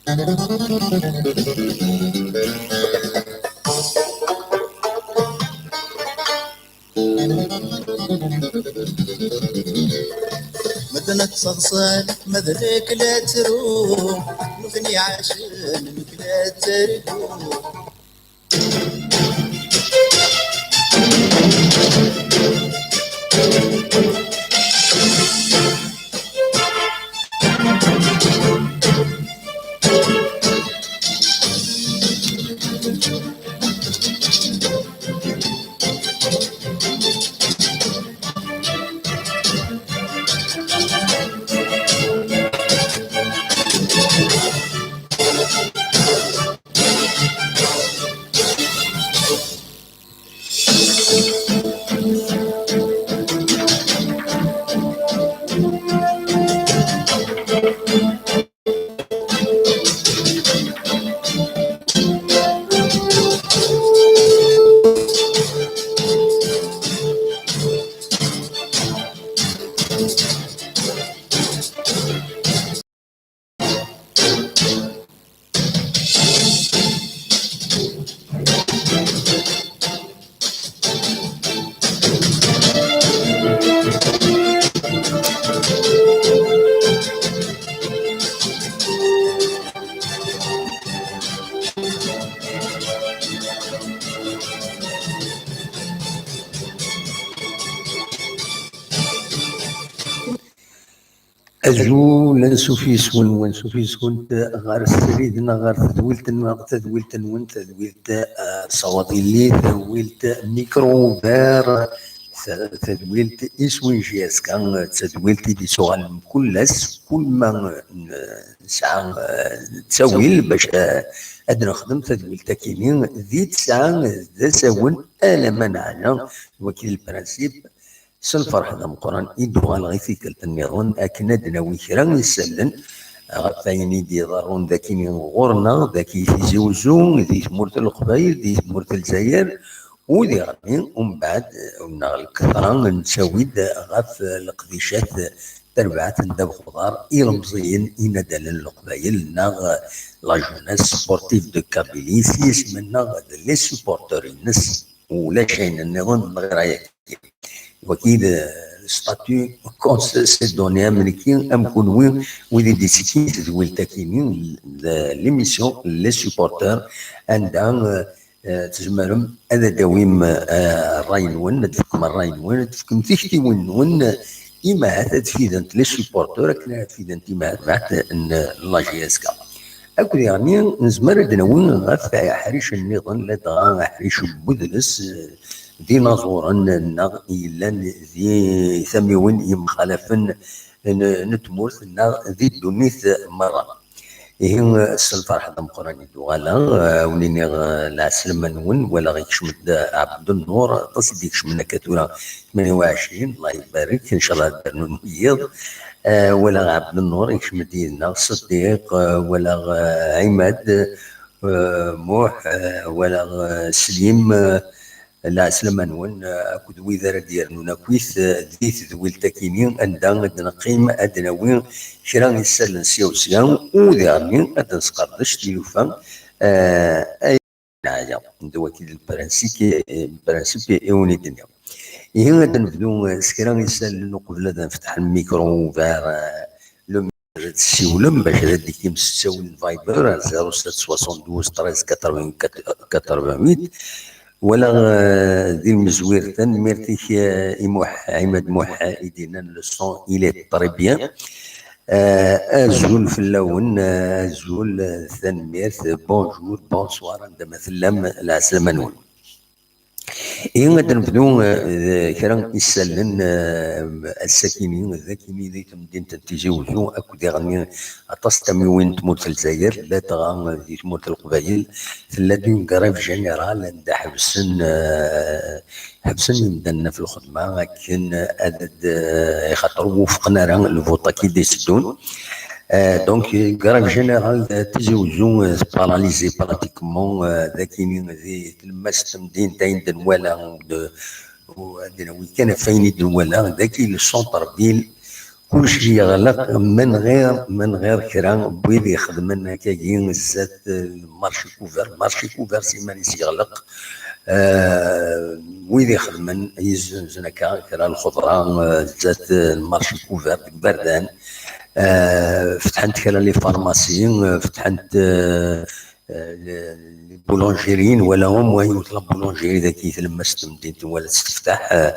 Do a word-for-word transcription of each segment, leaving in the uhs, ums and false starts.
Medden ad ttaḍsan, ma d nekk la ttruɣ, nutni ɛacen, nekk la ttarguɣ. Azul, ansuf yes-wen, ansuf yes-went ɣer srid neɣ ɣer tedwilt-nneɣ, tadwilt-nwen, tadwilt, eh, Sawaḍili, tadwilt Micro Ouvert, ta-, tadwilt Iswin J S K, tadwilt i d-yettuɣalen mkul ass, kul ma, eh, nesɛa, eh, ttawil bac, eh, ad nexdem tadwilt akini di tesɛa d asawen alamma neɛna, waki d lprinsip. S lferḥ d ameqqran i d-uɣaleɣ i tikkelt nniḍen akken ad d-nawi kra n yisallen ɣef wayen i d-iḍerrun dagi ɣur-neɣ, dagi Tizi Uzzu, di tmurt n Leqbayel, di tmurt n Lezzayer, u diɣenni umbeɛd, neɣ lketṛa, nettawi-d ɣef leqdicat, tarbaɛt n ddabex uḍar, ilemẓiyen, inaddalen n Leqbayel, neɣ la jeunesse sportive de Kabylie, s yisem-nneɣ d les supporters-ines. Ulac ayen nniḍen ɣer ayagi. Wagi d, eh, statut concédonné am nekki, am kunwi, wid i d-ittekkin tedwilt-akini, d l'émission Les Supporters, anda, eh, eh, tzemrem ad d-tawim, eh, ṛṛay-nwen, ad d-tefkem ṛṛay-nwen, ad d-tefkem tiktiwin-nwen, eh, imahat ad fident les supporters akken ara fident imahat n la J S K. Akked yeɣni nezmer ad d-nawi ɣef aḥric nniḍen, ladɣa aḥric n wedles, eh, d inaẓuren neɣ yellan di tamiwin yemxalafen n, n tmurt neɣ di ddunit merra. Ihi, s lferḥ d ameqqran i d-uɣaleɣ, eh, wen-iniɣ, eh, lɛeslama-nwen, walaɣ ikcem-d Ɛebdennur, aṭas i d-ikecmen akka tura, tmanya u ɛecrin, Allah ibarek, ncallah ad d-rnun wiyiḍ. Eh, walaɣ Ɛebdennur ikcem-d yid-neɣ, Ṣeddiq, eh, walaɣ, eh, Ɛimad, eh, Muḥ, eh, walaɣ, eh, Slim, eh, lɛeslama-nwen, eh, akked wid ara d-yernun akkit, eh, di tedwilt-akini, anda ad d-neqqim, ad d-nawi kra n yisallen sya u sya, u diɣenni ad d-nesqerdec tilufa, eh, ay neɛya. D wagi d lprinsip, eh, lprinsip i wen-id-nniɣ. Ihi ad d-nebdu, eh, s kra n yisallen uqbel ad nfetḥ lmikru, vers, eh, le ad tessiwlem bac ad d-tikim s ttawil n Viber ar zéro sept soixante-douze treize quatre-vingt-quatre quatre-vingt-huit. Wala, eh, di lmezwir, tanemmirt-ik, eh, i Muḥ, Ɛimad Muḥ, i d-yennan le son, il est très bien. Eh, azul fell-awen, eh, azul, eh, tanemmirt, bonjour, bonsoir, anda ma tellam, lɛeslama-nwen. Ihi ad d-nebdu, eh, d kra n yisallen, eh, ass-akini, d akini di temdint n Tizi Uzzu, akked diɣenni aṭas n tamiwin n tmurt n Lezzayer, ladɣa di tmurt n Leqbayel, tella-d une grève générale anda ḥebsen, eh, ḥebsen yimdanen ɣef lxedma akken ad d-, eh, ixaṭer ur wufqen ara lvuṭ-agi d-iteddun. Euh, donc, grève générale de Tizi Ouzou, euh, paralysée pratiquement, euh, d akini di tlemmast n temdint, ayen d-nwala, de, u-, ad nawi kan ɣef wayen i d-nwala, dagi le centre-ville, kullec yeɣleq, min ɣir, min ɣir kra n wid ixedmen akkagi zdat, eh, marché couvert. Marché couvert s iman-is yeɣleq. Eh, wid ixedmen, yezzenzen akka kra n lxeḍra, eh, zdat, eh, marché couvert deg iberdan. Eh, fetḥent kra n les pharmacies, eh, fetḥent, eh, eh, les, les boulangeries, nwala au moins yiwet la boulangerie dagi tlemmast n temdint, nwala-tt tefteḥ, eh,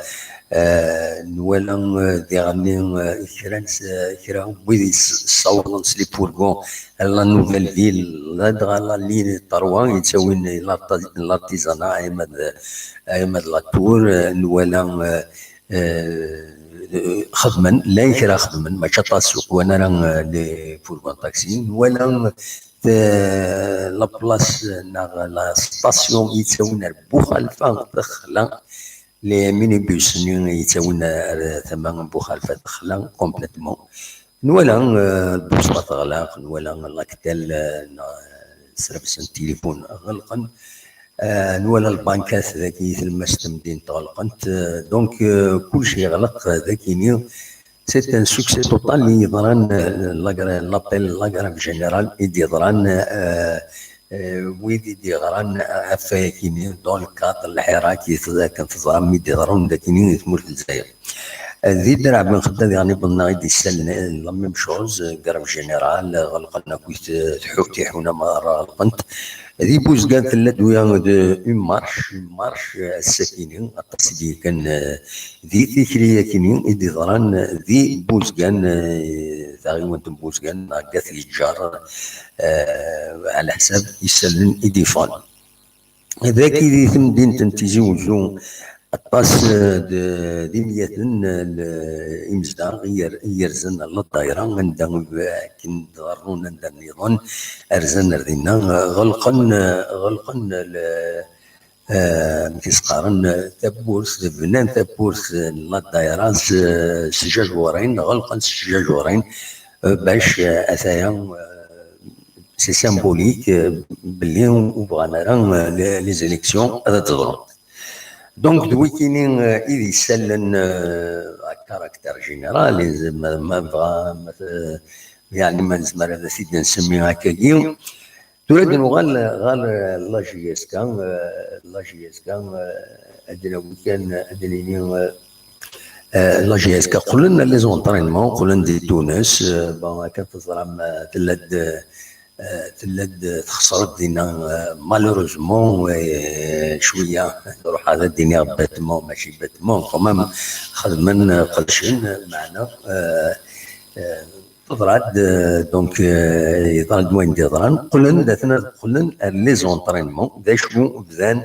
eh, nwala, eh, diɣenni, eh, kra n s-, kra n wid yessawḍen s les fourgons ar la Nouvelle Ville, ladɣa la ligne trois yettawin l'arti-, l'artisanat, ay ma d, ay ma d la Tour, eh, nwala, eh, eh, xedmen, llan kra xedmen, mačči aṭas, ur qwan ara, eh, les fourgons taxi, nwala, eh, la place neɣ la station yettawin ar Buxalfa texla, les minibus-nni yettawin ar tama n Buxalfa texla complètement. Nwala, eh, lbusṭa teɣleq, nwala l'Actel, eh, neɣ srebsen tilifun ɣelqen. Eh, nwala lbankat dagi, tlemmast n temdint ɣelqent. Eh, donc, eh, kullec yeɣleq dagi-ni. C'est un succès total i yeḍran, eh, la gra-, l'appel, la grève générale i d-yeḍran, eh, eh, wid i d-yeɣran ɣef wayagi-ni, dans le cadre n lḥirak i t-, akken teẓram mi d-yeḍran dagi-ni di tmurt n Lezzayer. Eh, di Draɛ Ben Xedda diɣen iwweḍ-aɣ-d isalen, eh, la même chose, eh, grève générale, eh, ɣelqen akk, eh, tḥu-, tiḥuna merra ɣelqent. Di Buzgan tella-d, wi-, de, une marche, une marche, eh, ass-akini, aṭas i d-yekkan, eh, di tikli-akini i d-yeḍran, eh, di Buzgan, eh, taɣiwant n Buzgan, neɣ Gat Yeǧǧar, eh, ɛla ḥsab isallen i d-yeffɣen. Dagi di temdint n Tizi Wezzu, aṭas, eh, d, d imyaten, eh, l-, imezdaɣ i yer-, i yerzen la ddayra, anda akken d-ɣerrun anda nniḍen, rzan ar dinna, eh, ɣelqen, eh, ɣelqen l-, eh, amek i s-qqaren, eh, tawwurt, bnan tawwurt, eh, n la ddayra s, s jajurin, ɣelqen s jajurin, eh, bac, eh, ataya, eh, c'est symbolique, euh, belli ur bɣan ara, euh, les, les élections ad d-ḍrunt. Donc, d wikini, euh, i d isallen, euh, à caractère général, ma, ma bɣa, ma, euh, yeɛni ma nezmer ad t-id-nsemmi akkagi. Tura ad nuɣal ɣer, euh, la J S K, euh, la J S K, euh, ad d-nawi kan, ad d-nini, euh, Eh, la J S K qqlen les entraînements, qqlen di Tunes. Eh, bon, akken teẓram, eh, tella-d, eh, tella-d texṣer dinna, eh, malheureusement, eh, cwiya, ruḥ ad d-iniɣ bêtement, mačči bêtement, quand même, xedmen, eh, qedcen, meɛna, eh, eh, teḍra-d, eh, donc, eh, yeḍra-d wayen d-yeḍran, qqlen-d, atnan qqlen ar les entraînements, d acu bdan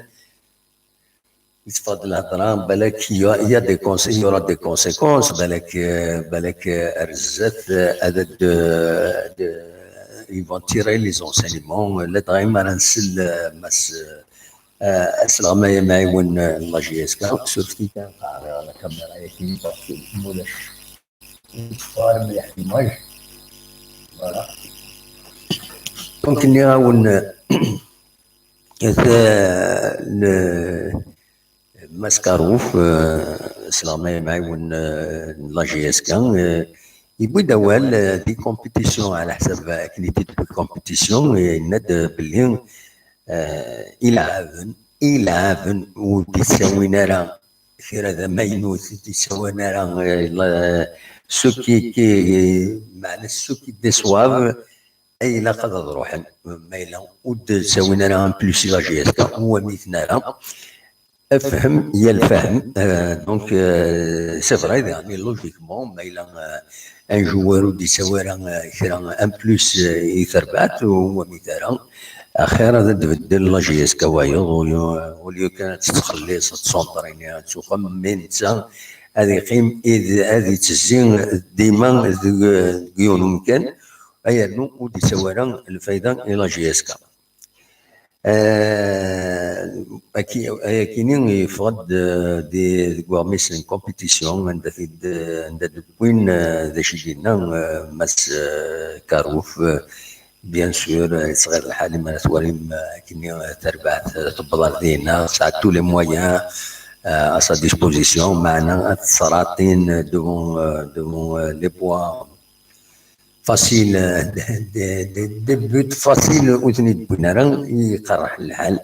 Yetteffeɣ-d lhedra, balak il y a, il y a des cons-, il y aura des conséquences, balak, euh, balak, euh, ar zdat, euh, ad, ad, euh, ils vont tirer les enseignements. Ladɣa mi ara nsel, euh, Mass, euh, Asleɣmay Amɛiwen, euh, n la J S K, surfet-iyi kan, qqareɣ la caméra-agi, parce que mulac. Ur teṭṭef ara mliḥ l'image. Voilà. Donc, nniɣ-awen, euh, le, Mass Karouf, euh, Asleɣmay Amɛiwen, euh, n la J S K, euh, yewwi-d awal, euh, di compétition, ɛla ḥsab akken i t-id-tewwi compétition, yenna-d belli, euh, ileɛɛaben, ileɛɛaben ur d-ittawin ara kra d amaynut, ur d-ittawin ara, euh, la, ceux qui, qui, meɛna ceux qui déçoivent, ay ilaq ad ruḥen, ma yella ur d-ttawin ara un plus i la J S K, ur wamiten ara. Afhem ya lfahem, euh, donc, euh, c'est vrai, yeɛni, logiquement, ma yella, euh, un joueur ur d-yettawi ara, euh, kra, un plus, euh, i terbaɛt, ur wamit ara. Axir ad d-tbeddel la J S K wayeḍ, au lieu, au lieu kan ad tettxelliṣ, ad tessentrini, ad tuqem, mais netta ad yeqqim, id-, ad yettezzi dima deg, deg yiwen umkan, ay rnu ur d-yettawi ara lfayda i la J S K. Eh, aki-, ayakini yeffeɣ-d, eh, di, deg uɣmis n compétition, anda t-id-, anda d-wwin, eh, d acu i d-yenna, eh, Mass, eh, Karouf, eh, bien sûr, eh, yettɣir lḥal imi ara twalim, eh, akkenni, eh, tarbaɛt, eh, tewweḍ ar dinna, tesɛa tous les moyens, euh, à sa disposition, meɛna ad tesraṭin devant, euh, devant, euh, les points faciles, euh, des, des, des, des buts faciles ur ten-id-wwin ara, iqerreḥ lḥal.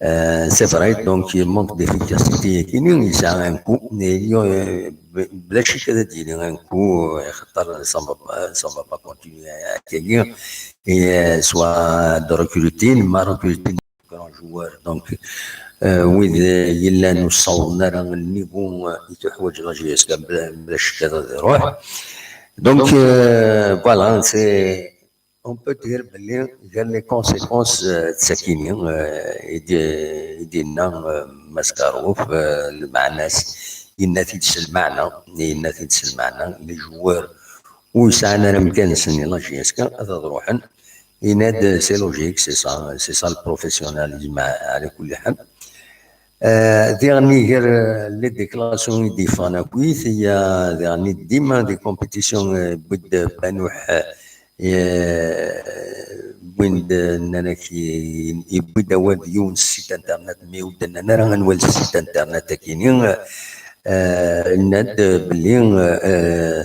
Euh, c'est vrai, donc il manque d'efficacité, il y a un coup, mais il y a, euh, بلا شك هذا ديني un coup, euh, خاطر ça va pas, ça va pas continuer à accueillir, et euh, soit de recruter, mais recruter grand joueur. Donc, euh, wid, euh, yellan ur ssawḍen ara le niveau, euh, i tuḥwaǧ la J S K, bla, bla ccek ad iruḥ. Donc, euh, voilà, c'est, on peut dire belli gar les conséquences, euh, d sakini, euh, i d-, i d-yenna, euh, Maskarouf, euh, lmeɛna-s, yenna-t-id s lmeɛna, yenna-t-id s lmeɛna, les joueurs ur yesɛan ara amkan-nsen i la J S K, ad ruḥen. Yenna-d, c'est logique, c'est ça, c'est ça le professionnalisme, ɛla kulli ḥal. Euh, diɣen gar, euh, les déclarations i d-yeffɣen akkit, il y a diɣen dima des compétitions, euh, wwin-d Banuḥ, euh, wwin-d, euh, nnan-ak, i-, yewwi-d awal d yiwen site internet, mais ur d-nnan ara anwa site internet akini, euh, nnan-d belli, euh,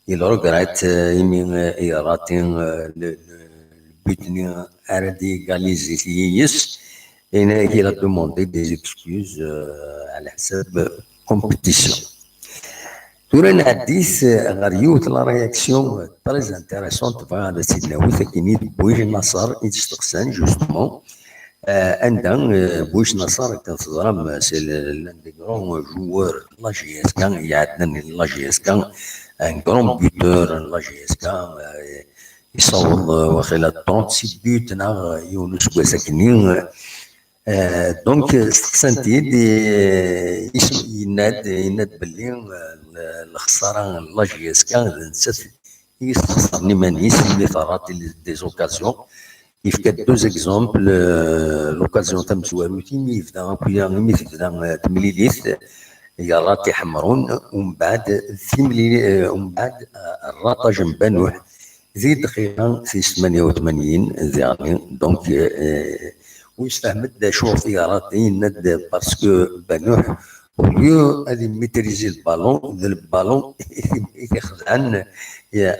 il regrette, euh, imi, euh, yerrati, euh, le, le, le but-nni ara d-yégaliser yis, et il a demandé des excuses, euh, ɛla ḥsab compétition. Tura nɛeddi-t, euh, ɣer yiwet la réaction, euh, très intéressante, bɣiɣ ad tt-id-nawi, akini d Buij Naṣer i d-steqsan, justement, euh, anda, euh, Buij Naṣer, akken teẓram, euh, c'est le, l'un des grands joueurs de la J S K, iɛeddan la J S K, un grand buteur de la J S K, euh, yessaweḍ, euh, waqila trente-six buts neɣ, euh, yiwen useggas akkenni, euh, donc, euh, steqsan-t-id, euh, is-, yenna-d, yenna-d belli, euh, le-, lexsara n la J S K d nettat i yesxeṣren iman-is imi terra des occasions. Yefka-d deux exemples, euh, l'occasion tamezwarut imi yebda akk-ya, imi tebda, euh, temlilit, yerra Tiḥemrun, umbeɛd timlili-, euh, umbeɛd, euh, rraṭaj n Banuḥ di dqiqa tis tmanya u tmanyin diɣen. Donc, euh, ur yessefhem d acu i yerra, yenna-d parce que Banuḥ, au lieu ad immitrizi le ballon, d le ballon i t-ixedɛen,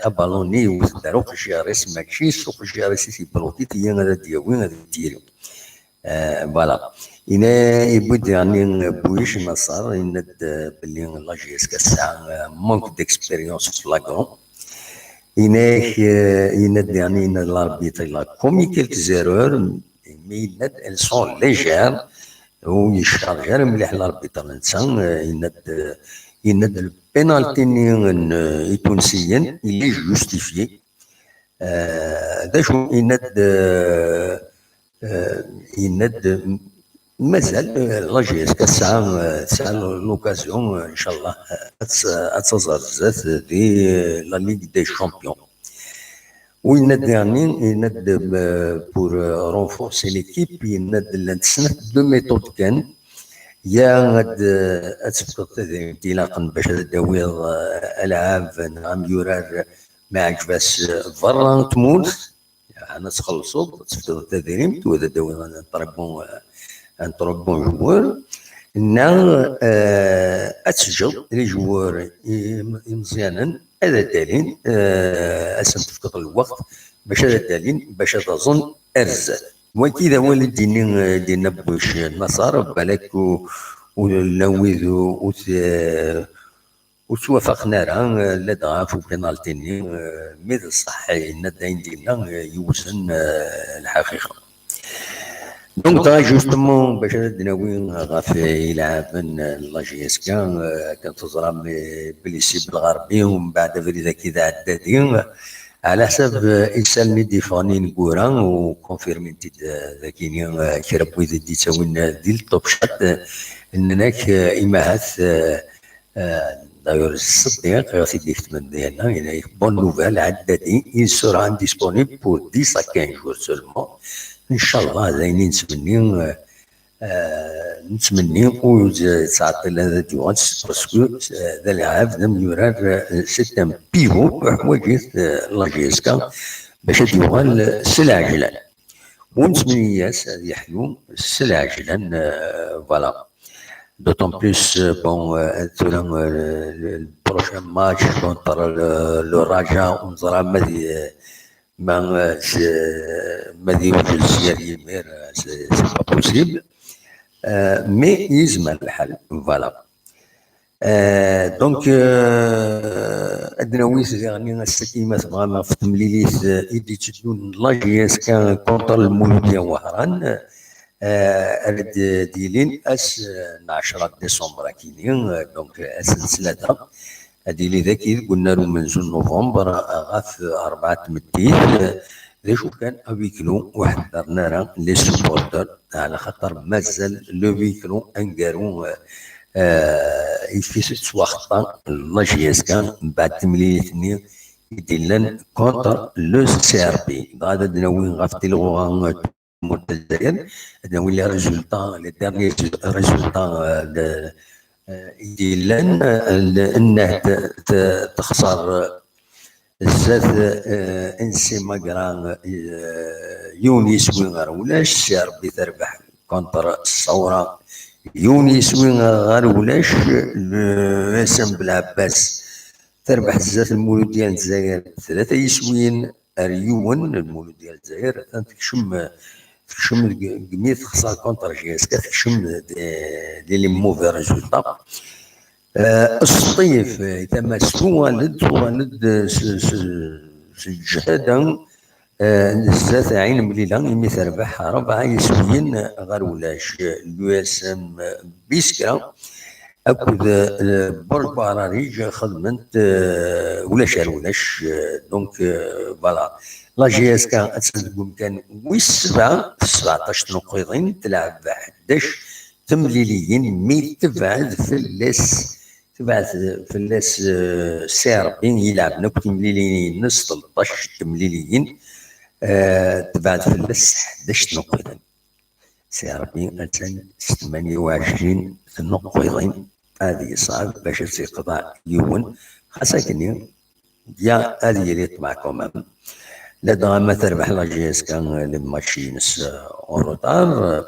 abalun-nni yewwet-d ar uqejjir-is, mačči s uqejjir-is i t-yebluki, tigi ad d-yawi, ad d-yiri. Euh, voilà. Yenna, yewwi-d diɣen Buij Naṣer, yenna-d, euh, belli la J S K tesɛa, euh, manque d'expérience flagrant. Yenna-ak, euh, yenna-d diɣen, yenna-d l'arbitre, il a commis quelques erreurs, mais yenna-d elles sont légères. Ur yeccarge ara mliḥ l'arbitre netta, euh, yenna-d, euh, yenna-d le penalty-nni n, euh, Itunsiyen, il est justifié. Euh, d acu yenna-d, euh, euh, yenna-d, euh, mazal, euh, la J S K tesɛa, euh, tesɛa l'occasion, euh, inchallah, euh, ad tt-, ad taẓ ar zdat di, euh, la Ligue des Champions. U yenna-d diɣen, yenna-d, euh, pour, euh, renforcer l'équipe, yenna-d llant snat de méthodes kan. Ya ad, euh, ad tefkeḍ tadrimt ilaqen bac ad d-tawiḍ, euh, alɛab neɣ amyurar ma iɛǧeb-as, euh, berra n tmurt, yeɛni ad txellṣeḍ, ad tefkeḍ tadrimt, u ad d-tawiḍ un très bon, euh, un très bon joueur, neɣ, euh, ad teǧǧeḍ les joueurs i-, imeẓyanen ad d-alin, euh, ad sen-tefkeḍ lweqt bac ad d-alin, bac ad aẓen ar zdat. Wagi d awal i d-yenni, euh, d-yenna Buij Naṣer, balak u-, u-, llan wid u-, ur t-, ur ttwafaqen ara, euh, ladɣa ɣef upenalti-nni, euh, mi d ṣṣeḥ, yenna-d ayen d-yenna, euh, yewzen, euh, lḥaqiqa. Donc, justement, bac ad d-nawi ɣef, euh, ilɛaben, euh, n la J S K, euh, akken teẓram, euh, Belisi Belɣerbi, umbeɛd abrid akka d aɛeddadi, ɛla ḥsab, euh, isallen i d-yeffɣen ineggura, u confirmin-t-id, euh, dagini, euh, kra n wid i d-yettawin, euh, di le top chat, euh, nnan-ak, euh, imahat, euh, Euh, d'ailleurs, Ṣeddiq, i ɣ-t-id-iketmen dinna, yenna-ak, bonne nouvelle, Haddadi, il sera indisponible pour dix à quinze jours seulement. Inchallah, d ayen i nettmenni, euh, euh, nettmenni ur yettɛeṭṭil ad d-yuɣal, parce que, euh, d alɛab, d amyurar, euh, c'est un pivot, teḥwaǧ-it, euh, la J S K, bac ad d-yuɣal, euh, s lɛejlan. U nettmenni-as ad yeḥlu s lɛejlan, euh, voilà. D'autant plus, euh, bon, euh, tura, euh, le, le prochain match contre le, le Raja, on sera ma di, ma, euh, c'est, ma di, c'est, c'est pas possible. Euh, mais il se met le hal, voilà. Euh, donc, euh, ad nawi s diɣen ass-agi ma tebɣam ɣef temlilit, euh, i d-itteddun n la J S K contre le Mouloudia Wahran. Euh, ad d-ilin ass, euh, n ɛecra décembre akini, euh, donc, euh, ass n ttlata. Ad yili dagi deg unnar umenzu n novembre, euh, ɣef rebɛa n tmeddit, euh, d acu kan, à huis clos, ur ḥeddren ara les supporters, ɛla xaṭer mazal le huis clos aneggaru, euh, euh, yif-it ttwaxeṭṭa la J S K mbeɛd temlilit-nni i d-illan contre le C R B. Dɣa ad d-nawi ɣef tilɣuɣa, euh, tmurt n Lezzayer, ad d-nawi les résultats, les derniers résultats, euh, de, euh, i d-illan, euh, le, nnah t-, t-, texṣer, euh, zdat, euh, N C Magra, euh, yiwen yiswi ɣer ulac, C R B terbeḥ contre Ṣṣawra, yiwen yiswi ɣer ulac, le S M Belɛebbas terbeḥ zdat Lmuludya n Lezzayer tlata yiswiyen ar yiwen. Lmuludya n Lezzayer atan tekcem, tekcem deg, deg mi texṣer contre J S K, tekcem di, di les mauvais résultats. Euh, Sṭif, euh, tama-s tuɣal-d, tuɣal-d, euh, s, s, s lǧehd-a, euh, zdat Ɛin Mlila, imi terbeḥ rebɛa yiswiyen ɣer ulac. L'U S M Biskra akked, euh, Borj Buɛrariǧ xedmen-t, euh, ulac ar ulac. Euh, donc, euh, voilà. La J S K attan deg umkan wis sebɛa, s sebɛeṭac tnuqqiḍin, telɛeb ḥdac temliliyin, mi tebɛed fell-as, tebɛed fell-as, euh, C R B, i ileɛben akk timliliyin-nnes, tleṭṭac temliliyin, euh, tebɛed fell-as ḥdac tnuqqiḍin. C R B attan s tmanya u ɛecrin tnuqqiḍin, ad yeṣɛeb bac ad tt-yeqḍeɛ yiwen, xas akken ya ad yili ṭṭmeɛ quand même. Ladɣa ma terbeḥ la J S K le match-ines, euh, en retard, euh,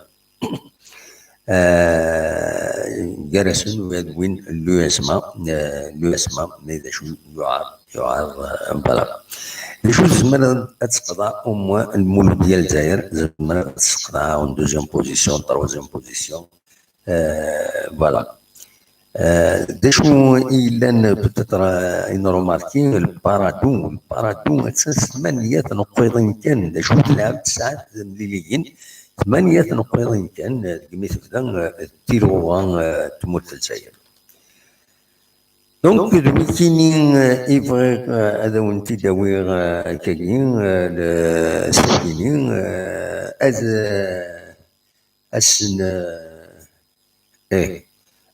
euh, gar-asen u ad win l'U S M A, euh, l'U S M A, mais d acu yuɛer, yuɛer, euh, voilà. D acu tezmer ad teqḍeɛ au moins Lmuludya Lezzayer, tezmer ad teqḍeɛ en deuxième position, troisième position, euh, voilà. Euh, d acu i yellan peut-être, euh, une remarque, le Paradou, le Paradou, attan s tmanya tnuqqiḍin kan, d acu telɛeb tesɛa temliliyin, tmanya tnuqqiḍin kan, euh, deg mi tebda, euh, tilɣuɣa, euh, tmurt n Lezzayer. Donc, d wikini, euh, i bɣiɣ, euh, ad awen-t-id-awiɣ, euh, akkagi, euh, le, sakini, euh, ad, euh, ass n, eh,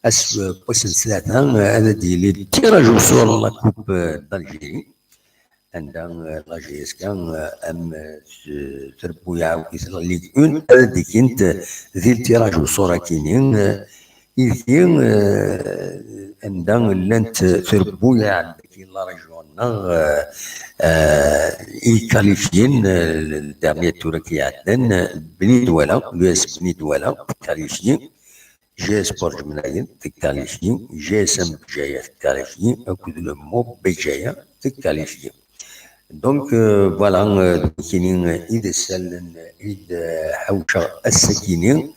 ass, eh, n wass n ttlata, eh, ad d-yili tiraj uṣur n la Coupe, eh, d'Algérie, anda, eh, la J S K, eh, am, eh, s-, trebbuyaɛ akkit la Ligue un, ad d-ikint, eh, di tiraj uṣur akini, eh, ideg, eh, anda llant trebbuyaɛ n dagi la région-nneɣ, eh, eh, i qualifiyin, eh, le dernier tour i iɛeddan, eh, Bni Douala, l'U S Bni Douala, qualifié, G S Borj Mnayen, qualifié, G S M Béjaïa, qualifié, akked le MOB Béjaïa, qualifié. Donc, euh, voilà, euh, d wikini, euh, i d isallen, euh, i d, euh, ḥawceɣ ass-akini.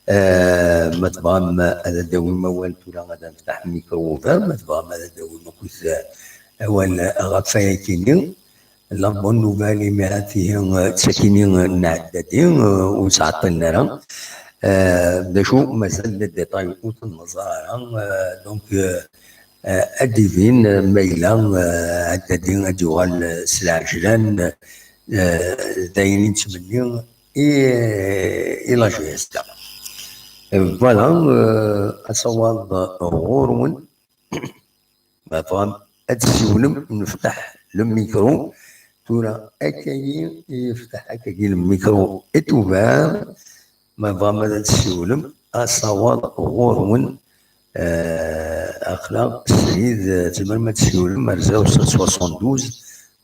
Euh, ma tebɣam ad d-tawim awal tura, ad neftaḥ micro ouvert, ma tebɣam ad d-tawim akkit, euh, awal, euh, ɣef wayakini. La bonne nouvelle, imi ara tihi, euh, d sakini, euh, nɛedda-d, euh, ur sɛeṭṭilen ara. Euh, d acu, mazal le détail ur t-neẓra ara. Euh, donc, euh, euh, ad d-ibin, euh, ma yella, euh, ɛedda-d ad d-yuɣal, euh, s lɛejlan, euh, d ayen i nettmenni i, i la J S K. Euh, voilà, euh, asawaḍ ɣur-wen. Ma tebɣam ad tessiwlem, neftaḥ le micro. Tura akkagi, yeftaḥ akkagi le micro est ouvert. Ma tebɣam ad tessiwlem, asawaḍ ɣur-wen. Euh, aql-aɣ srid, euh, tzemrem ad tessiwlem ar zéro sept soixante-douze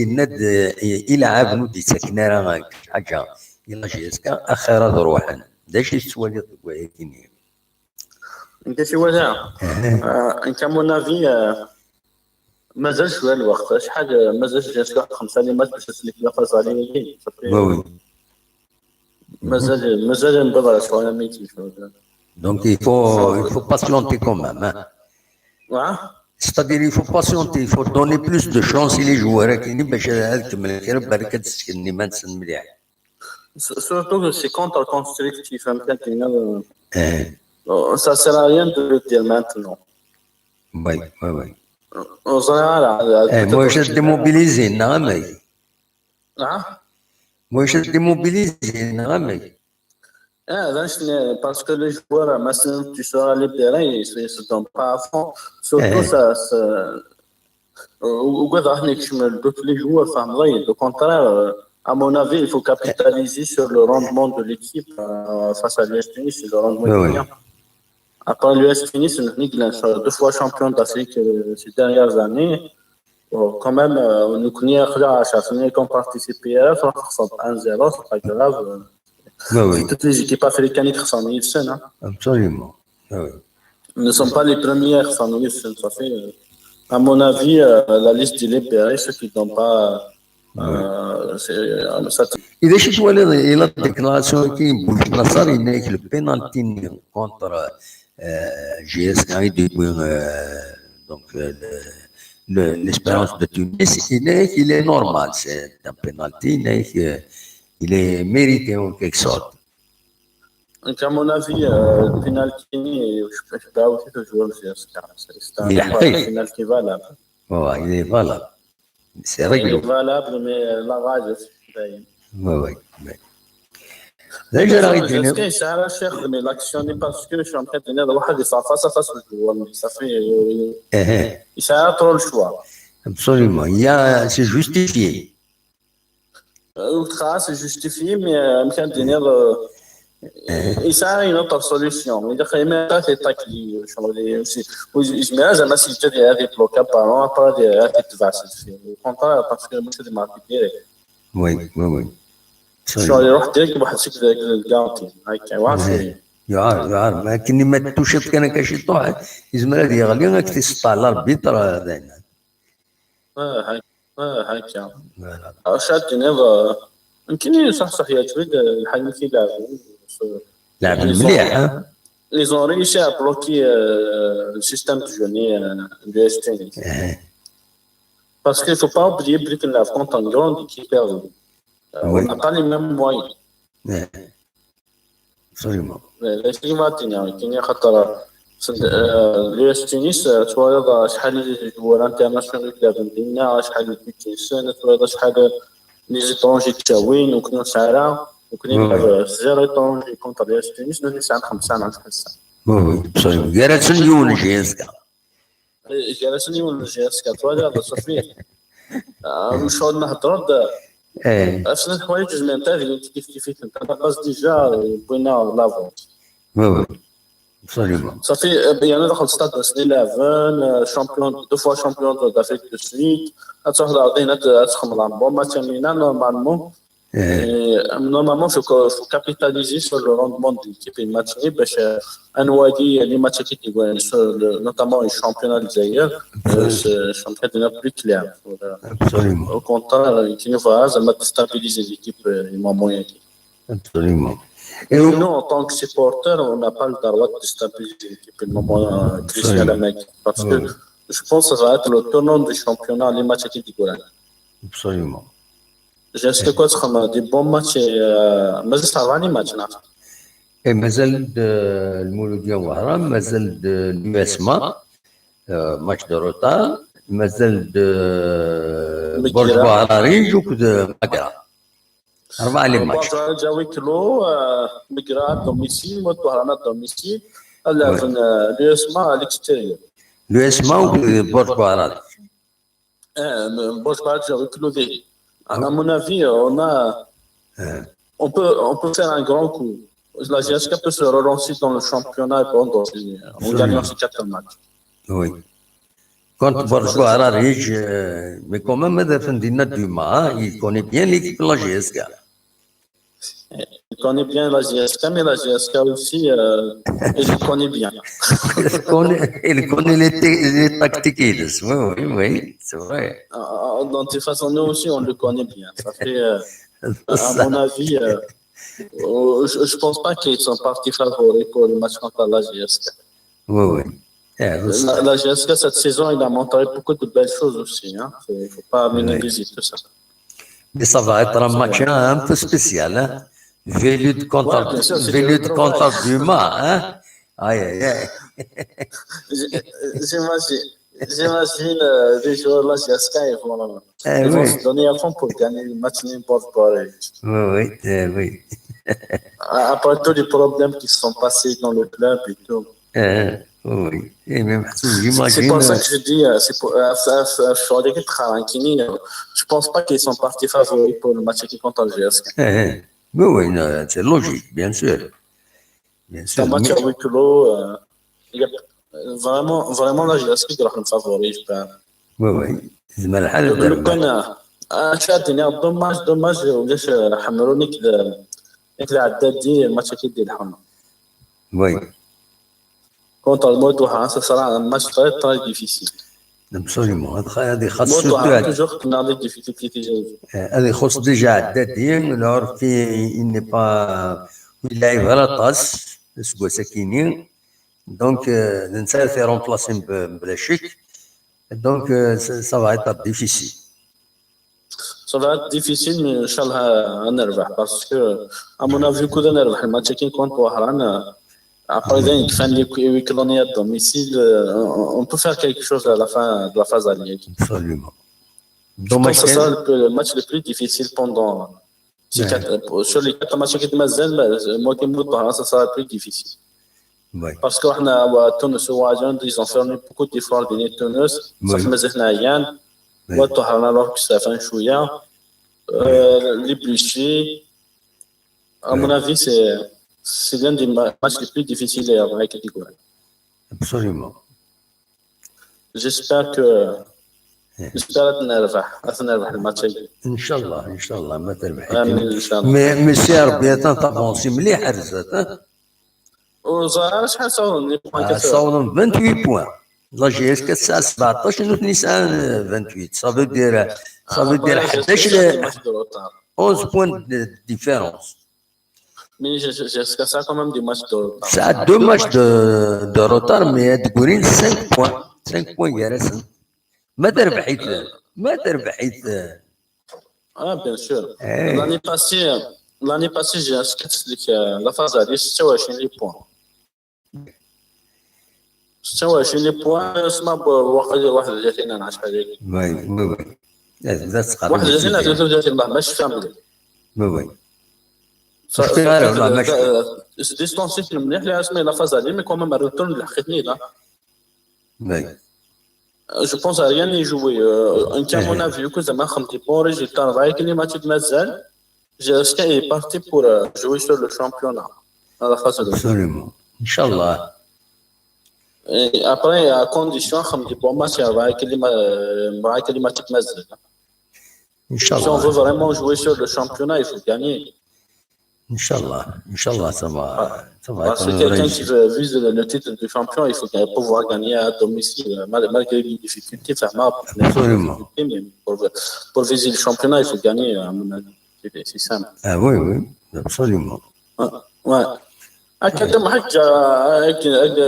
yenna-d, eh, i leɛɛaben ur d-yettaken ara ḥaǧa i la J S K, axir ad ruḥen. D acu i tettwaliḍ deg wayagi-nni? Nekk acu walaɣ, ah, nekk, à mon avis, ah, mazal cwiya lweqt. Acḥal, ah, mazal J S K xemsa les matchs bac ad s-nekmel aẓali-agi. Oui, oui. Mazal, mazal newweḍ ɣer ccɣel am-, donc, il faut, il faut patienter quand même, hein. C'est-à-dire, il faut patienter, il faut donner plus de chance à les joueurs qui bac ad kemmlen kra, balak ad d-sseknen iman-nsen mliḥ. Surtout que c'est contre-constructif, hein, ça sert à rien de le dire maintenant. Oui, oui, oui. Ur ẓriɣ ara. Eh, ma ulac ad démobiliser, neɣ amek? Ah? Ma ulac ad démobiliser, neɣ amek? Ah, d acu, parce que les joueurs, maintenant, tu seras libéré, ils se, ils se donnent pas à fond. Surtout, ça, ça, euh, au, au gouvernement, donc les joueurs, enfin, oui, au contraire, euh, à mon avis, il faut capitaliser sur le rendement de l'équipe, euh, face à l'U S T Nice, c'est le rendement qu'il y a. Après l'U S T Nice, nous sommes deux fois champions d'Afrique, euh, ces dernières années. Bon, quand même, euh, nous connaissons, on a participé à la France un zéro, c'est pas grave. C'est toutes les équipes africaines qui sont ici, hein. Absolument. Nous ne sommes pas les premiers qui sont ici, ça fait, euh, à mon avis, euh, la liste des libérés, ceux qui n'ont pas, euh, c'est, euh, ça. I d acu twaliḍ i la déclaration-agi n Buc Naṣer, yenna-ak le penalty-nni contre, euh, J S K i d-yewwi, euh, donc, euh, le, le, l'Espérance de Tunis, yenna-ak il est normal, c'est un penalty, yenna-ak, euh, il est mérité en quelque sorte. Donc, à mon avis, euh, le penalty, je, je peux aussi jouer au J S K. C'est, c'est un penalty valable. Ouais, il est valable. C'est réglé. Il est valable, mais, euh, la rage, c'est... Ouais, ouais, ouais. Déjà, la rage, mais l'action n'est pas ce que je suis en train de dire. Le Wahad, il fait face à face au joueur, mais ça fait, euh, il sert trop le choix. Absolument. Il y a, c'est justifié. Euh, ultra, c'est justifié, mais, euh, je suis en train de dire, euh, Yesɛa une autre solution. Ilaq imi ara t-iṭak di ccɣel, yezmer ad as-yeǧǧ ad ad yebloka ballon, après ad ad yetbeɛ s deffir. Au contraire, parce que mačči d marque direct. Oui, oui, oui. Ccɣel iruḥ direct waḥed seg deg lgaranti. Akka, iwɛer. Yuɛer, yuɛer. Ma akken ma tuciḍ kan akka ciṭuḥ, yezmer ad yeɣli, ad k-t-iseṭṭeɛ l'arbitre, dayen. Ah, hak-, ah, hakka. Acu ad d-tiniḍ, eh, nekkini ṣaḥ ṣaḥ yeɛǧeb-iyi-d, eh, lḥal amek i leɛben. Leɛben mliḥ, ha? Ils ont réussi à bloquer, euh, le système de jeu, euh, du S T N. Parce qu'il ne faut pas oublier que la contre une grande équipe perdue. Euh, on n'a pas les mêmes moyens. Absolument. Laisse-moi tenir, tenir خاطر, euh, l'U S T Nice, euh, tu vois, euh, شحال les joueurs internationaux qui avaient dinna, شحال les buts, tu vois, شحال les étrangers qui avaient, donc nous, ça là, donc nous, euh, zéro étranger contre l'U S T Nice, nous, c'est un comme ça, non, c'est ça. Oui, oui, absolument. Garrison Youn, J S K. Garrison Youn, J S K, tu vois, là, ça fait. مش هاد نهضر. ايه. اصلا الحوايج جوج من تاع كيف كيف انت باس ديجا بغينا لافونس. Oui, oui. Absolument. صافي، يعني دخل ستاد سني لافون، شامبيون، دو فوا شامبيون دو دافريك دو سويد. هتروح لعضينا تخمم بون ماتش مينا نورمالمون. Normalement, il faut, faut capitaliser sur le rendement de l'équipe et match, parce que un wadi, les matchs qui, notamment le championnat de Zaïre, c'est un championnat plus clair. Absolument. Au contraire, il faut déstabiliser l'équipe, euh, moment. Absolument. Et nous, en tant que supporters, on n'a pas le droit de déstabiliser l'équipe, le moment, euh, crucial à mettre. Parce que je pense que ça va être le tournant du championnat, les matchs qui découlent. Absolument. J'ai acheté quoi, des bons matchs et, euh, mais ça va les matchs, là. Et مازال المولودية وهران، مازال l'U S M A, euh, match de retard, مازال برج بوهراريج وكذا مقرة. أربعة les matchs. برج بوهراريج à huis clos, مقرة à domicile, وهران à domicile. L'U S M A à l'extérieur. L'U S M A وبرج بوهراريج. Euh, Borj Bahararidj, avec le V. À mon avis, on a, on peut, on peut faire un grand coup. La J S K peut se relancer dans le championnat pendant, en gagnant ces quatre matchs. Oui. Contre Borj Bahararidj, euh, mais quand même, هذا فندينا Duma, hein, il connaît bien l'équipe de la J S K. Il connaît bien la J S K, mais la J S K aussi, euh, il connaît bien. Il connaît, il connaît les, les tactiques, oui, oui, oui, c'est vrai. Euh, de toute façon, nous aussi, on le connaît bien. Ça fait, euh, à mon avis, euh, euh, je, je pense pas qu'ils sont partis favoris pour le match contre la J S K. Oui, oui. La, la J S K, cette saison, il a montré beaucoup de belles choses aussi. Il ne faut pas minimiser tout ça. Mais ça va être un match un peu spécial, hein. Velud contre, Velud contre Duma, hein. Aïe, aïe, aïe. J'imagine, j'imagine euh, les joueurs de la J S K, ils vont, ils vont se donner à fond pour gagner le match n'importe quoi. Oui, oui, oui. Après tous les problèmes qui se sont passés dans le club et tout. Oui. Et même, c'est pour ça que je dis, euh, c'est pour, euh, je pense pas qu'ils sont partis favoris pour le match qui contre le J S K. Oui, oui, c'est logique, bien sûr. Bien sûr. C'est un match à huis clos. Euh, il y a, vraiment, vraiment, la J S K est un favori, je pense. Oui, oui. Le كان أشاد يعني dommage, dommage, ولاش حمروني كذا. كذا عداد دي الماتش كي دير الحمر. Oui. Contre الموت وحران, ça sera un match très, très difficile. Absolument. هذه خاص toujours كنا des difficultés. هذه خص déjà عداد ديال alors qu'il n'est pas, il a غير طاس سكوا سكيني. Donc, euh, ننسى في remplacer بلا شك. Donc, euh, ça va être difficile. Ça va être difficile, mais إن شاء الله غنربح parce que, à mon avis, كون نربح الماتش كي contre وهران. Après, داين كفان les huis clos à domicile, on peut faire quelque chose à la fin de la phase aller. Absolument. Je pense que ça sera le match le plus difficile pendant ces quatre, sur les quatre matchs qui مازال, moi كي نموت بها, ça sera le plus difficile. Parce que حنا تونس وعجان, ils ont fourni beaucoup d'efforts de Tunis. صح مازال حنا عيان. وطهرنا alors que ça fait شوية. Les blessés. À mon avis, c'est C'est l'un des ma- matchs les plus difficiles à avoir avec les Tigouan. Absolument. J'espère que. J'espère qu'on va, qu'on va le match. Inchallah, inchallah, ma terbeḥ. Amin, inchallah. Mais, mais c'est Rabbi, attends, t'avances, مليح, hein. Au Zahar, je pense qu'on est Ah, ça, on a vingt-huit points. La G S K, ça, سبعطاش, nous, نسعى vingt-huit. Ça veut dire, ça veut dire حداش, match de retard. onze points de différence. Mais j'ai j'ai jusqu'à ça quand même des matchs de retard. Ça a deux matchs de, de retard, mais il y a cinq points. Cinq points, il y a cinq. ما تربحيت, ما تربحيت. Ah, bien sûr. Eh. L'année passée, l'année passée, j'ai inscrit euh, la phase aller, ستة وعشرين les points. ستة وعشرين les points, اسمع ب-، واحد واحد وثلاثين انا عشرة هذيك. Oui, oui, oui. لا، لا تقرب. واحد وثلاثين ثلاثة وثلاثين، ما ماشي كامل. Oui, oui. شفتي غير والله، ماشي. ديستونسيت مليح اللي اسمي لا فاز عليه، mais quand même الريتورن لحقتني لا. Oui. Je pense à rien y jouer. Euh, en cas, mon avis, que زعما خدمتي bon résultat, راهي كلي ماتش مازال. J'ai acheté et parti pour euh, jouer sur le championnat. على خاطر. Absolument. Inch'Allah. Et après, à condition, خدمتي bon match, راهي كلي ما-، راهي كلي ماتش مازال. Si on veut Inch'Allah. Vraiment jouer sur le championnat, il faut gagner. Inch'Allah. Inch'Allah, ça va. Ça va Parce être que une quelqu'un réussite. Qui veut viser le titre de champion, il faut gagner- pouvoir gagner à domicile, mal- malgré les difficultés, ça marche. Absolument. Mais pour, pour viser le championnat, il faut gagner, à mon avis. C'est c'est simple. Ah oui, oui, absolument. Ouais. Ouais. هكا حاجة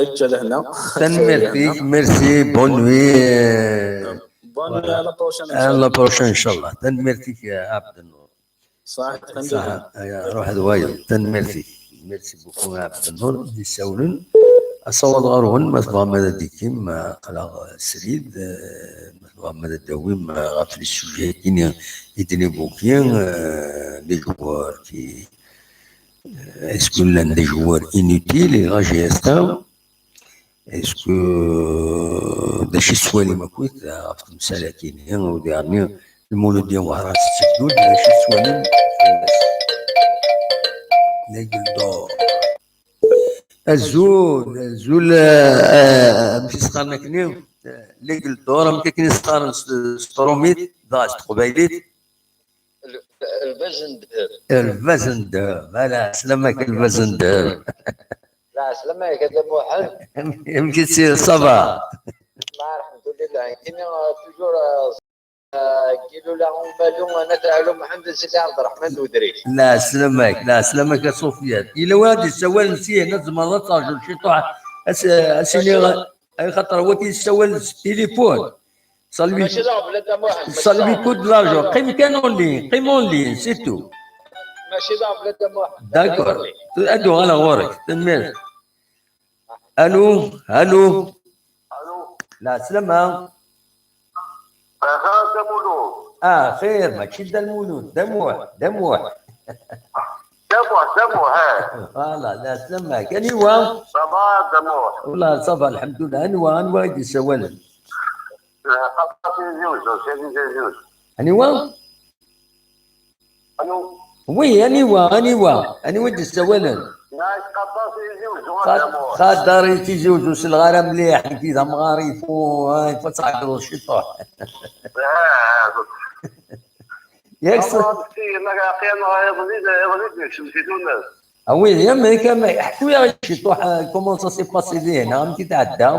هكا لهنا. Merci, merci, bonne nuit. Bonne nuit, à la prochaine. À la prochaine, Inch'Allah. Merci, يا عبد النور. صح. صح، يا روح دوايا. Merci. Merci beaucoup, عبد النور. Di sawlen. Asawaḍ ɣer-wen, ma tebɣam ad d-tikim, aql-aɣ srid, eh, ma tebɣam ad d-tawim, eh, ɣef les sujets-agi i d-nibukki, eh, les joueurs qui, eh, est-ce que llan des joueurs inutiles, et la G S K, est-ce que, eh, d acu i tettwalim akkit, eh, ɣef temsal-agi-nni, u diɣenni, Lmulud Wehran s Tteddu, d acu i tettwalim? L'Aigle d'Or. Azul, azul, eh, eh, amek i s-qqaren akkenni? L'Aigle d'Or, amek akken i s-qqaren s, s trumit, dɣa s teqbaylit? Lbaz n ddheb. Lbaz n ddheb, ala, slam-ak lbaz n ddheb. La, slam-ak a Dda Muḥend. Amek i tt-, ça va? La, alhamdulillah. Nekkini, euh, toujours, euh, euh, Gilula Umalu, Nat Ɛlu Muḥend, Sidi Ɛebderreḥman d Udris. La, slam-ak, la, slam-ak a Sufyan. Yella wa d-issawalen syin, ad tzemreḍ ad terjuḍ ciṭuḥ, as-, as-iniɣ, ay xaṭer wagi yessawal s tilifun. Ça lui, Mačči d aɣbel a Dda Muḥend, mačči d ça lui aɣbel. Coûte de l'argent. Qqim kan en ligne, qqim en ligne, c'est tout. Mačči d aɣbel a Dda Muḥend. D'accord. Ad uɣaleɣ ɣur-k. Tanemmirt. Allô, allô. La, slama. Aha, Dda Mulud. Ah, xir, mačči Dda Lmulud, Dda Muḥ, Dda Muḥ. Dda Muḥ, Dda Muḥ, ha. Voilà, la, slama. Aniwa? Ça va, Dda Muḥ? Wallah, ça va, alhamdulillah. Aniwa, aniwa i d-yessawalen? Aṭas i ziwzo, sidi ziwzo. Aniwa? Anu? Oui, aniwa, aniwa? Aniwa i d-yessawalen? Nɛic aṭas i ziwzo, a Xa-, Dda Muḥ. Xader i Tizi Uzzu, selleɣ ara mliḥ, nekk d amɣar, il faut, ah, il faut ad tɛeggreḍ ciṭuḥ. Ah, Yak s-, Aṭas i, ma aql-aɣ iḍelli, iḍelli d-nekcem si Tunes. Ah oui, ya, mais quand même, ḥku-yaɣ ciṭuḥ, ah, comment ça s'est passé dihin, amek i tɛedda?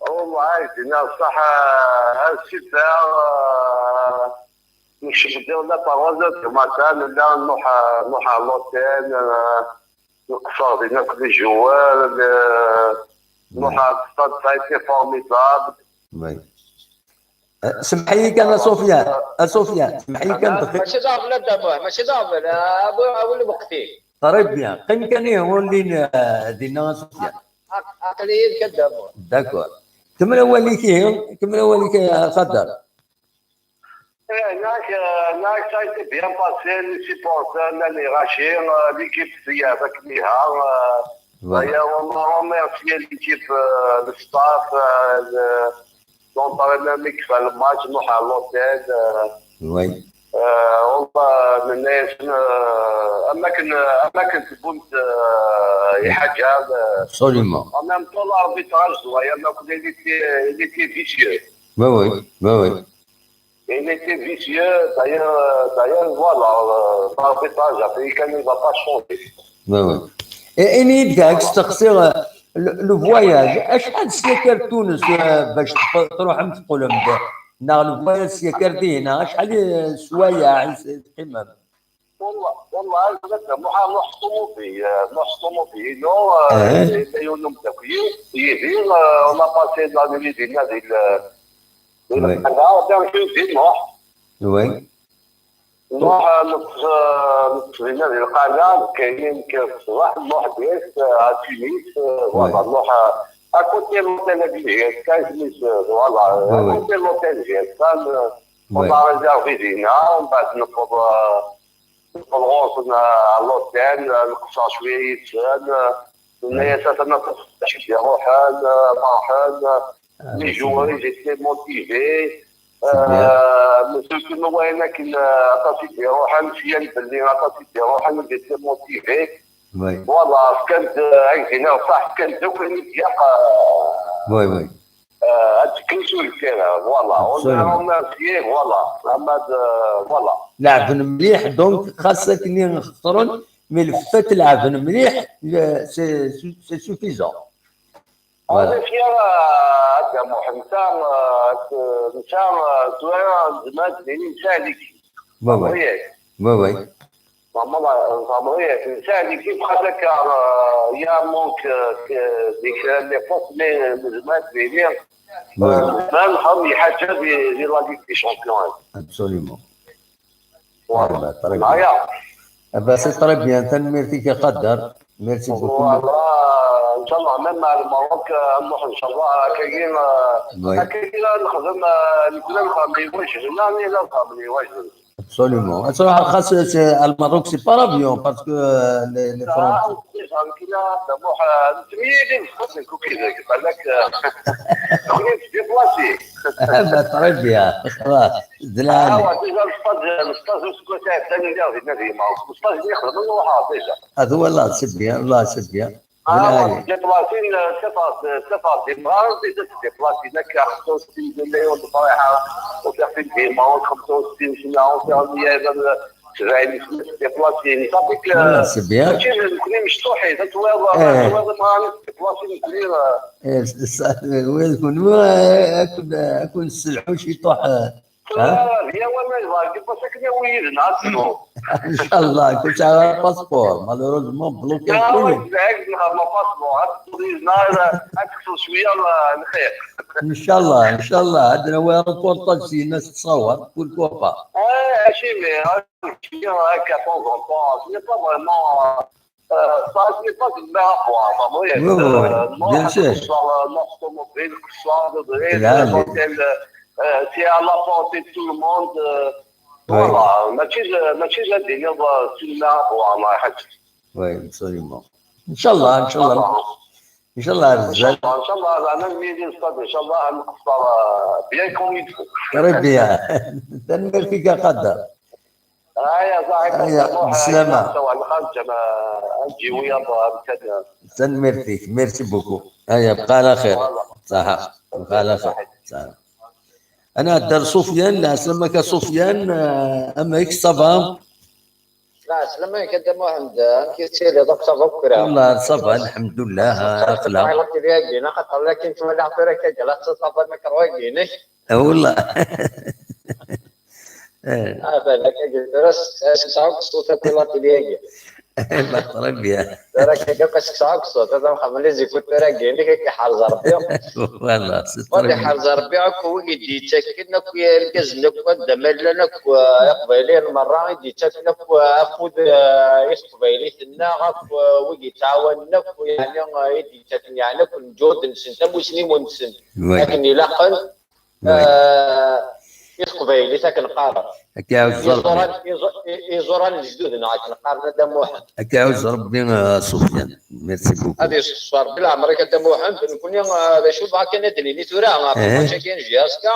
Wallahi, dinna ṣṣaḥ, ah, ass-a, ah, nekcem ddiɣ la par onze heures du matin, nella nruḥ, ah, nruḥ à l'hôtel, ah, nqeṣṣer din akk les joueurs, ah, nruḥ à le stade, ça a été formidable. Oui. Ah, semmeḥ-iyi kan, a Sufyan, a Sufyan, semmeḥ-iyi kan, dqi-, Mačči d aɣbel a Dda Muḥ, mačči d aɣbel, a bu, a bu lweqt-ik. Très bien. Qqim kan ihi en ligne, ah, dinna, a Sufyan. Aq-, aql-iyi yid-k a Dda Muḥ. D'accord. Kemmel awal-ik ihi, kemmel awal-ik, ah, Xader. Eh, هناك، euh, هناك ça a été bien passé, les supporters, les rachés, euh, l'équipe تلعب هكا مليحة, euh, Voilà. d'ailleurs, on a remercié l'équipe, euh, le staff, euh, le, l'entraîneur اللي كفى الماتش, نروح à l'hôtel, euh, Oui. Euh, والله، nenna-yasen, euh, am akken, am akken tewwim-d, euh, lḥaǧa, euh, absolument. En même temps, l'arbitrage, ẓwayer, ma il était, il était vicieux. Oui, oui, oui, oui. Il était vicieux, d'ailleurs, euh, d'ailleurs, voilà, euh, l'arbitrage africain ne va pas changer. Oui, oui. Et, et Nidga, je t'assure, euh, le, le voyage, acḥal sya akka ar Tunes, euh, bac tf-, truḥem teqqlem-d, neɣ le voyage sya akka ar dihina, acḥal, euh, swayeɛ i s-, teqqimem? Wallah, wallah, azal, Muḥ, Muḥ Ṣumuḍi, euh, Muḥ Ṣumuḍi, non, euh, c'est, c'est un homme de vie, il vit, euh, on a passé la nuit, il a dit, euh, Oui. Lqaɛa, donc, tu dis, Muḥ. Oui. Muḥ, euh, notre, euh, notre, euh, Lqaɛa, كاين كاين الصباح، Muḥ ديس، euh, à Tunis, euh, voilà, Muḥ, euh, à côté de l'hôtel G S K, euh, voilà, oui, à côté de l'hôtel G S K, euh, on a réservé dina, on va نفض، euh, نفض غوصنا à l'hôtel, euh, نقصر شوية يتسال، euh, الناس أنا تفضل شي يروحن، آه، فرحن، آه، les joueurs ils étaient motivés. C'est bien. آه، مسؤول كما هو هنا كنا عطاتي دي روحن، مزيان بلي عطاتي دي روحن، ils étaient motivés. Oui. Voilà، كانت، آه، عندنا صح، كان دوك اللي ديال، آه، Oui, oui. آه، هاد الكلشو الكبيرة، voilà. On a remercié, voilà. أما د-، voilà. لعبن مليح، donc خاصك ني نخسرون، mais le fait لعبن مليح، le-، c'est, c'est suffisant. Voilà. On est fiers, euh, هذا محمد. نتا، آه، نتا، آه، زوينة، زمان زينين نتا عليك. Oui, oui. Oui, oui. زعما، زعما، نتا عليك، بحال هكا، آه، يا مونك، آه، ك-، ديك ليبوك، مي زمان زينين. Oui. آه، زمان خاوي حاجة دي، دي la Ligue des Champions. Absolument. Voilà. Très bien. Ah, c'est très bien. Tanemmirt-ik a Qader. Merci beaucoup. Voilà. إن شاء الله même مع المروك، آه، نروح إن شاء الله. هكاكي، آه، Oui. هكاكي لا نخدم، آه، نكون نخدم لي واجب. لا، لا، لا نخدم لي واجب. Absolument. Ad truḥeḍ xas, c'est, المروك c'est par avion parce que, euh, les, les frontières. آه، كاين، آه، نروح، آه، نتميز، نخدم كوكي، قال لك، آه، نخدم في déplacé. Ah, bah, très bien. خلاص. آه، déjà le stage، le stage، le stage، déjà. هذا هو، الله c'est bien، الله c'est bien. آه، déplacé، سفر، سفر ديمار، déjà déplacé هناك خمسة وستين مليون دراهم، وتاخذ ديمار خمسة وستين سنة، وتاخذ سبعين سنة déplacé، صافي ك-، Ah, c'est bien. ماشي نكوني مشطوحين، تتواضع، إيه. تتواضع، ما راني déplacé نكوني، آه. إيه، س-، س-، وين كون، وين كون، كون السلحوش يطيح، آه. ها؟ هي وين ما يبغى، يبغى ساكن يا وليدنا، أصلو. إن شاء الله، كنت على الباسبور، malheureusement bloqué لا، كله. وين بعيد من هذا الباسبور، هاد التوريزم، هذا، هاد خصو شوية، الله، الخير. إن شاء الله، إن شاء الله، عندنا وين reportage، سي الناس تصور، كل كوبا. آه، شي مي، آه، شي هكا، temps en temps، ce n'est pas vraiment آه، صافي، صافي، ما عرفوا، عرفوا، oui, oui, oui, bien sûr. نروح نقصر، نروح طوموبيل، نقصر، نقصر، العالي. L'hôtel، آه، c'est à la portée de tout le monde، آه، Oui. Voilà، ماشي ج-، ماشي جا ديني، سي ما عرفوا، ما حد. Oui, absolument. إن شاء الله، إن شاء الله. إن شاء الله، إن شاء الله، إن شاء الله، أنا نميلي نصطاد، إن شاء الله، نقصر، آه، bien comme il faut. Très bien. Tanemmirt-ik a Qader. هيا صاحبي، هيا، نروح، بسلامة. نروح سوا الخرجة، ما نجي ويا بعض كذا. Tanemmirt-ik، merci beaucoup. هيا، بقى على خير. Voilà. صح، بقى على خير. صح. أنا هدر سفيان، لا، سلمك سفيان، آه، أما هيك، ça va؟ لا، سلمك أنت محمد، أنت تسير، دوك ça va بكرة. والله ça va، الحمد لله، آه، أقلع. والله كي بيجي، أنا خاطر لكن تولع في راك، لا، ça va، ما كرويجيني. آه، والله. آه. آه، بالك، أجل، درس، آه، شو ساعة قصته في الأطيليه؟ لا، très bien. راك هكا قصك ساعة قصته، هذا محمد اللي زي كنت راك يعني هيك حال زربي. Voilà, c'est très bien. حال زربي، هاك هو يدي يتسكن، هاك يركز، هاك ود ملنا، هاك يقبيلي المرة يدي يتسكن، هاك أخذ، آه، يقبيلي ثنا، هاك ويجي تعاون، هاك يعني، آه، يدي يتسكن، يعني، هاك نجود نسن، تموسني ونسن. Oui. لكن يلاقن، آه، إيه تقبايلي تاك نقارن. هكا يعوز ربي. إيزوران، إيزو-، إي-، إيزوران الجدود نعاك نقارن هذا موحد. هكا يعوز ربي، آه، سفيان. Merci beaucoup. هذه الصور بلا عمرك هذا موحد، نكون يا، آه، هذا شوف، هاكا ندني، ني ثورة، آه، إيه. ماشي كاين جي إس كا.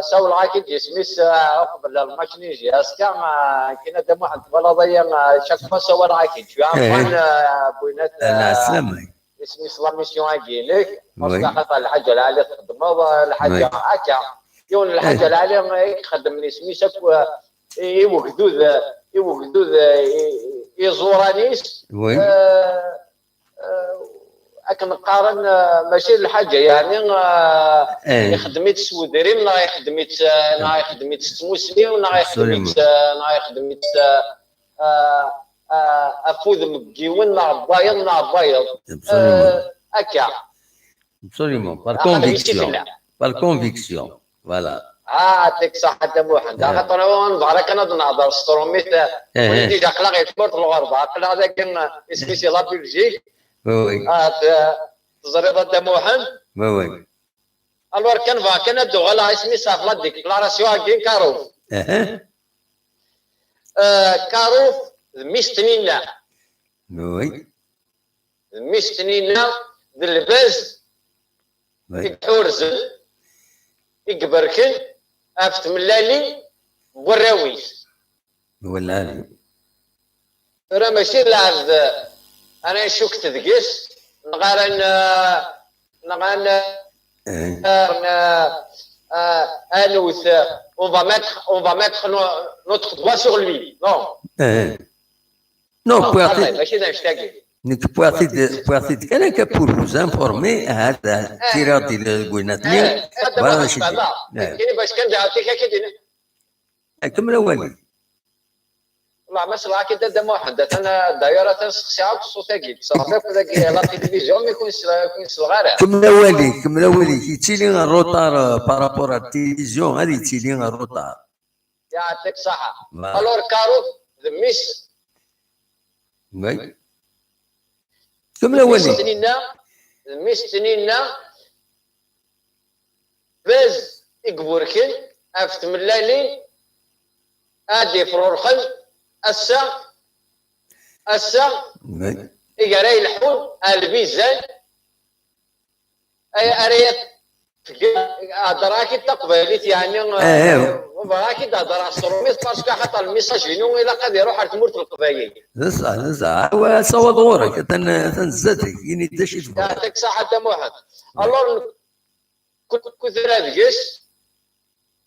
Sawleɣ-ak-id isem-is uqbel lmač-nni J S K. Kina Dda Muḥend, twalaḍ aya, chaque fois sawaleɣ-ak-id. Tu as un fan, Bouinat, isem-is la mission-agi-inek. Parce que axaṭer Lḥaǧa Lɛali txeddmeḍ, Lḥaǧa akka. Yiwen Lḥaǧa Lɛali i ixeddmen isem-is akk i wegdud, i wegdud, iẓuran-is. Akken qqaren, mačči d lḥaǧa, yeɛni, ixeddem-itt s wedrim, neɣ ixeddem-itt, neɣ ixeddem-itt s tmusni, neɣ ixeddem-itt, neɣ ixeddem-itt s, afud n yiwen, neɣ n wayeḍ, neɣ n wayeḍ. Akka. Absolument, par conviction. Par conviction. Voilà. Ah, yeɛṭik ṣṣeḥḥa a Dda Muḥend. Axaṭer nebɣa kan ad nehder s trumit, win déjà aql-aɣ di tmurt n lɣerba, aql-aɣ dagi, isem-is la Belgique. Oui, oui. Teẓriḍ a Dda Muḥend? Oui, oui. Alors kan bɣiɣ kan ad d-uɣaleɣ isem-is ɣef la déclaration-agi n Karouf. Karouf d mmi-s n Tninna. Oui. D mmi-s n Tninna, d lbaz i iḥurzen, i iberken ɣef tmellalin n warraw-is. Tura mačči d lɛebd ara ncukket deg-s, neɣ ara n-, neɣ ara n-, n-, anewt, on va mettre, on va mettre no-, notre doigt sur lui. Non. Non, wwiɣ-t-id. Mačči d annect-agi. Nekk wwiɣ-t-id, wwiɣ-t-id kan akka pour vous informer, ahat tiriɣ-d deg winat-nni. Kini bac kan d-ɛawtek akka d-ini. Kemmel awal-ik. Wallah, ma selleɣ-ak-id a Dda Muḥend, atan, d'ailleurs, atan sexsiɣ akk ṣṣut-agi. Tesɛiḍ akk dagi la télévision, mi kun-, kun-, selleɣ ara. Kemmel awal-ik, kemmel awal-ik. Yettili retard, euh, par rapport à la télévision, ad yettili retard. Yeɛṭik ṣṣeḥḥa. Alors, Karouf d mmi-s. Oui. Kemmel awal-ik. Mmi-s n Tninna, d mmi-s n Tninna, baz i iburken ɣef tmellalin ad ifrurxen ass-a, ass-a, i ara yelḥun ar lbizan, ay, ara yaf-, heddreɣ-ak-id taqbaylit, yeɛni, ur bɣiɣ ad ak-id-heddreɣ s trumit, parce que axaṭer lmissaj-inu ilaq ad iruḥ ar tmurt n Leqbayel. D ṣṣeḥ, d ṣṣeḥ. Awa, asawaḍ ɣur-k, atan, atan zdat-k, ini-d d acu i tebɣiḍ. Yeɛṭik ṣṣeḥḥa a Dda Muḥend. Alors, nekk, kul, kul tura deg-s,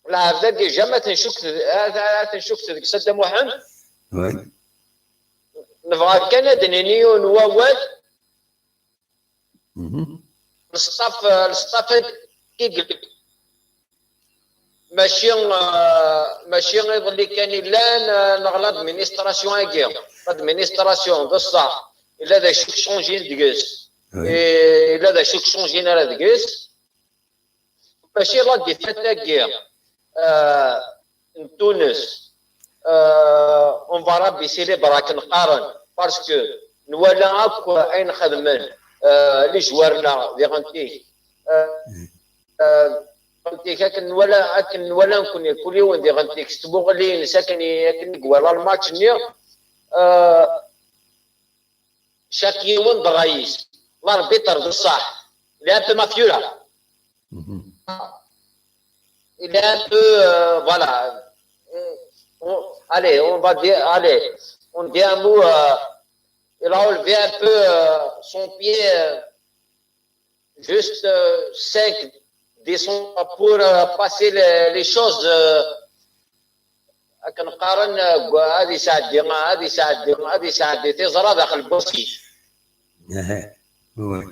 lɛebd-agi, jamais ad t-ncukket, ad, ad t-ncukket deg-s a Dda Muḥend. Nebɣa kan ad d-nini yiwen wawal, Leṣṭaf, leṣṭaf-agi, mačči, euh, mačči iḍelli kan i llan, euh, neɣ l'administration-agi. L'administration, d ṣṣeḥ, yella d acu i yeccanjin deg-s. Oui. Eh, yella d acu i yeccanjin ara deg-s. Mačči la défaite-agi, euh, n Tunes, euh, on va rabaisser les bras akken qqaren, parce que nwala akk ayen xedmen, euh, les joueurs-nneɣ diɣen-tik. Euh, euh, diɣen-tik akken nwala, akken nwala nekkni, kul yiwen diɣen-tik s tmuɣli-ines akken i, akken i iwala lmatch-nni. Euh, Chaque yiwen d ṛṛay-is. L'arbitre d ṣṣeḥ. Il est un peu mafieux là. Il est un peu, euh, voilà. Euh, on, allez, on va dire, allez, on dit un mot, euh, il a enlevé un peu, euh, son pied, euh, juste, euh, cinq, dix pour, euh, passer les, les choses, euh, akken qqaren, euh, ad isɛeddi, ad isɛeddi, ad isɛeddi tiẓra daxel n wasif. Aha. Oui.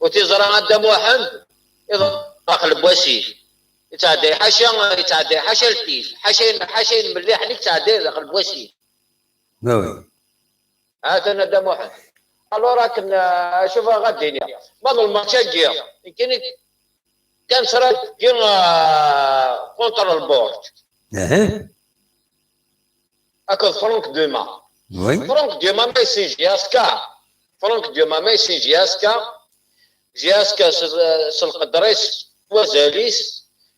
U tiẓra a Dda Muḥend, iḍ-, daxel n wasif. Yettɛedday ḥaca, yettɛedday ḥaca ltif, ḥaca, ḥaca ayen melliḥen i yettɛedday daxel n wasif. Oui. Atan a Dda Muḥend. Alors, akken, euh, acu bɣiɣ ad d-iniɣ? Ma d lmatch-agi, nekkini kan ttṛaǧuɣ, euh, contre le board. Aha. Akked Franck Dumas. Oui. Franck Dumas ma yessen J S K. Franck Dumas ma yessen J S K. J S K s, s lqedr-is, s wazal-is,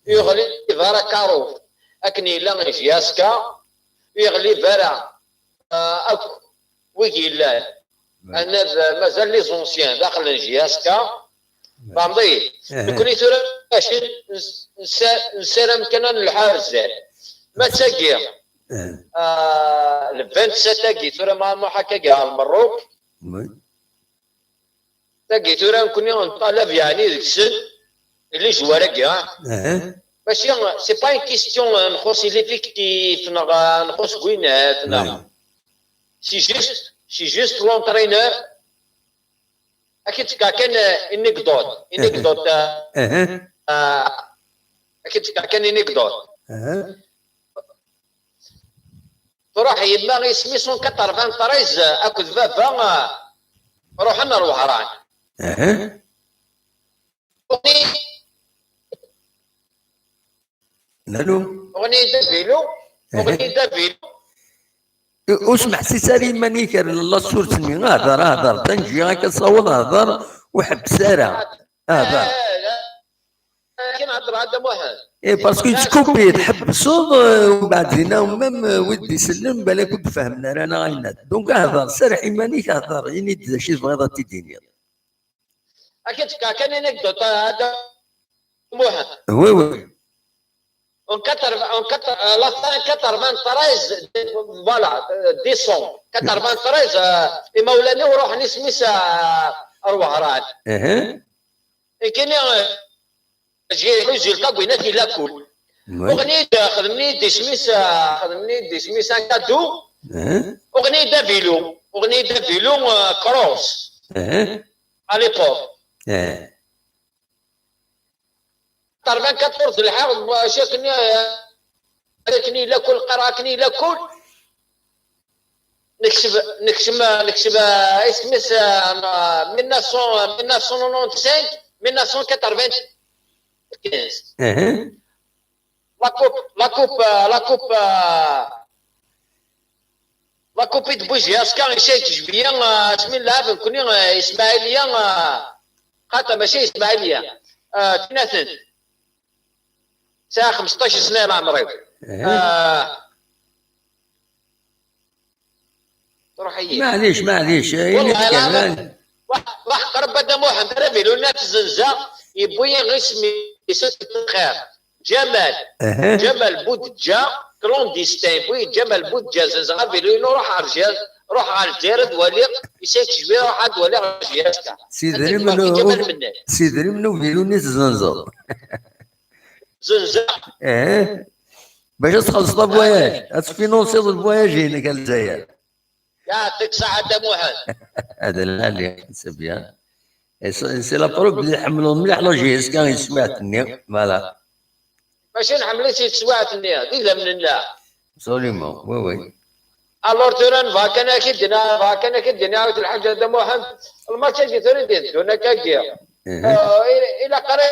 ur yeɣlib ara Karouf. Akken yella J S K, ur yeɣlib ara, euh, akk wid yellan. Anad, mazal les anciens daxel n J S K. Tfehmeḍ-iyi? Nekkni tura mačči nessaram kan ad nelḥu ar zdat. Ma d tagi, le vingt-sept-agi, tura ma nruḥ akkagi ɣer Lmerruk, tagi tura nekkni nṭalab yeɛni deg-sen les joueurs-agi, ah. Mačči, c'est pas une question, euh, nxuṣ i l'effectif, neɣ, euh, nxuṣ deg winat, neɣ. C'est juste, c'est juste l'entraîneur. Ad k-id-fkeɣ kan, euh, anecdote, anecdote, euh, euh, ad k-id-fkeɣ kan anecdote. Truḥ yemma, isem-is en quatre-vingt-treize, akked baba, euh, ruḥen ar Wehran. Uɣen-, Nanu? Uɣen-iyi-d avilu, uɣen-iyi-d avilu. Ur smeḥsis ara iman-ik ar lasurt-nni, hder, hder, tanǧi akka saweḍ, hder, ur ḥebbes ara. Hder. Akken hedreɣ a Dda Muḥend. Eh, parce que yettkupi, tḥebbseḍ, eh, umbeɛd dinna même, eh, wid d-isellen, balak ur d-fehmen ara neɣ ayen. Donc hder, serreḥ iman-ik, hder, ini-d d acu i tebɣiḍ ad t-id-tiniḍ. Akken tefka kan anecdote a Dda Muḥend. Oui, oui. En quatre, en quatre, à la fin quatre-vingt-treize, voilà, euh, décembre quatre-vingt-treize, euh, imawlan-iw ruḥen isem-is, euh, ar Wehran. Nekkini, euh, j'ai résultat n winat i lakul. Uɣen-iyi-d, xedmen-iyi-d isem-is, euh, xedmen-iyi-d isem-is un cadeau. Uɣen-iyi-d avilu. Uɣen-iyi-d avilu, euh, cross. À l'époque. Quatre-vingt-quatorze lḥiɣ, mačči akken, akken i lakul, qqareɣ akken i lakul. Nekcem, nekcem, nekcem, isem-is, euh, mille neuf cent, mille neuf cent quatre-vingt-quinze. La coupe, la coupe, euh, la coupe, euh, la coupe de Bouziaska, isem-is, euh, asmi nlɛab nekkni, euh, Ismaïlia, euh, xaṭer mačči Ismaïlia, euh, Tinaten. Sɛiɣ xmesṭac sna i leɛmer-iw. Euh, Truḥ-iyi. Maɛlic, maɛlic. Waḥ-, waḥ-, qrib a Dda Muḥend, ara viluna tzenza, yewwi isem-is xir. Ǧamal. Ǧamal Budǧa, clandestin, yewwi Ǧamal Budǧa, zenzeɣ avilu-inu, ruḥ ɣer Jaz, ruḥ ɣer Lezzayer ad waliɣ, isem-is, ruḥ ad waliɣ Jaz. S idrimen n, s idrimen n uvilu-nni tzenzeḍ. Zenzeɣ. Bac ad txellṣeḍ avoyage, ad tfinansiḍ lvoyage-inek ar Lezzayer. Yeɛṭik ṣṣeḥḥa a Dda Muḥend. Hada lɛali, c'est bien. Et c'est, c'est la preuve belli tḥemmleḍ mliḥ la J S K i teswiɛt-nni. Voilà. Mačči nḥemmel-itt i teswiɛt-nni, d idammen-nneɣ. Absolument, oui, oui. Alors tura nebɣa kan ad k-id-iniɣ, nebɣa kan ad k-id-iniɣ yiwet lḥaǧa a Dda Muḥend, lmatch-agi tura i d-iteddun akkagi. Euh, i-, ilaq ara,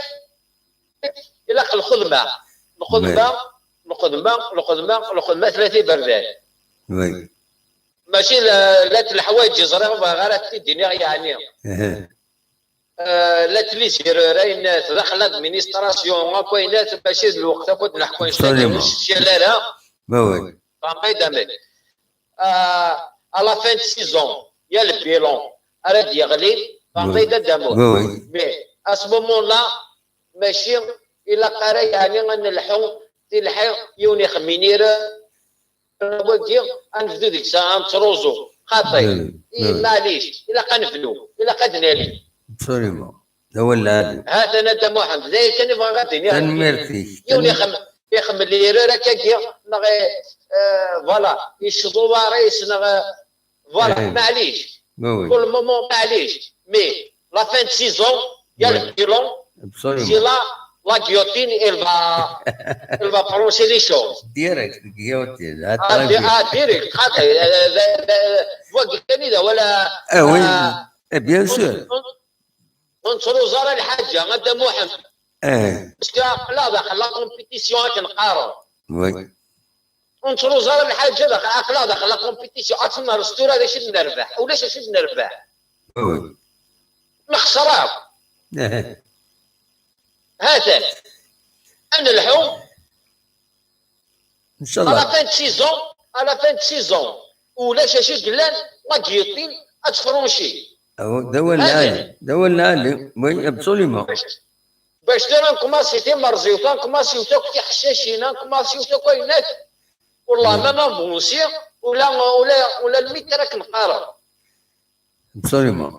ilaq lxedma. Lxedma, lxedma, lxedma, lxedma, tlata iberdan. Oui. Mačči la, la leḥwayeǧ i ẓriɣ, bɣiɣ ara t-id-iniɣ, yeɛni. Euh, la tlizirer, ayen daxel l'administration, akk ayen, mačči d lweqt akk ad d-neḥku anect-agi, ur nessefcal ara. Bah oui. Tfehmeḍ-iyi-d amek? Euh, à la fin de saison, il y a le bilan ara d-yeɣlin, tfehmeḍ-iyi-d a Dda Muḥend. Bah oui. Mais à ce moment-là, mačči ilaq ara, yeɛni, ad nelḥu tilḥi, yiwen ixemmin ira, wagi, ad nebdu deg-s, ad nettruẓu. Xaṭi. Maɛlic, ilaq ad nebnu, ilaq ad nali. Absolument. D awal lɛali. Ha-t-an a Dda Muḥend, d aya kan i bɣiɣ ad d-iniɣ. Tanemmirt-ik. Yiwen ixem-, ixemmel irar akkagi, neɣ, euh, voilà, yecceḍ uḍar-is, neɣ, euh, voilà, maɛlic. Pour le moment, maɛlic. Mais la fin de saison, il y a le bilan. Absolument. C'est là, la guillotine, elle va, elle va prononcer les choses. Direct, guillotine. Ah, di-, ah, direct, xaṭi. Euh, euh, euh, wagi kan i d awal, euh, Ah oui, eh, bien sûr. Ur nettruẓ ara lḥaǧa, a Dda Muḥend. Parce que aql-aɣ daxel la compétition akken qqaren. Oui. Ur nettruẓ ara lḥaǧa daxel, aql-aɣ daxel la compétition. Ad tt-nerẓ tura d acu i d-nerbeḥ? Ulac acu i d-nerbeḥ. Oui. Nexṣer akk. Ha-t-an. Ad nelḥu. Inchallah. À la fin de saison, à la fin de saison, ulac acu i yellan, la guillotine ad tefranchi. Aw, d awal lɛali, d awal lɛali. Oui, absolument. Bac, bac tura nkumaṣi timerẓiwt, nkumaṣi yiwet akk tiḥcacin, nkumaṣi yiwet akk ayen akk. Wallah, même avancé, ula, ula, ula lmitr akken qqareɣ. Absolument.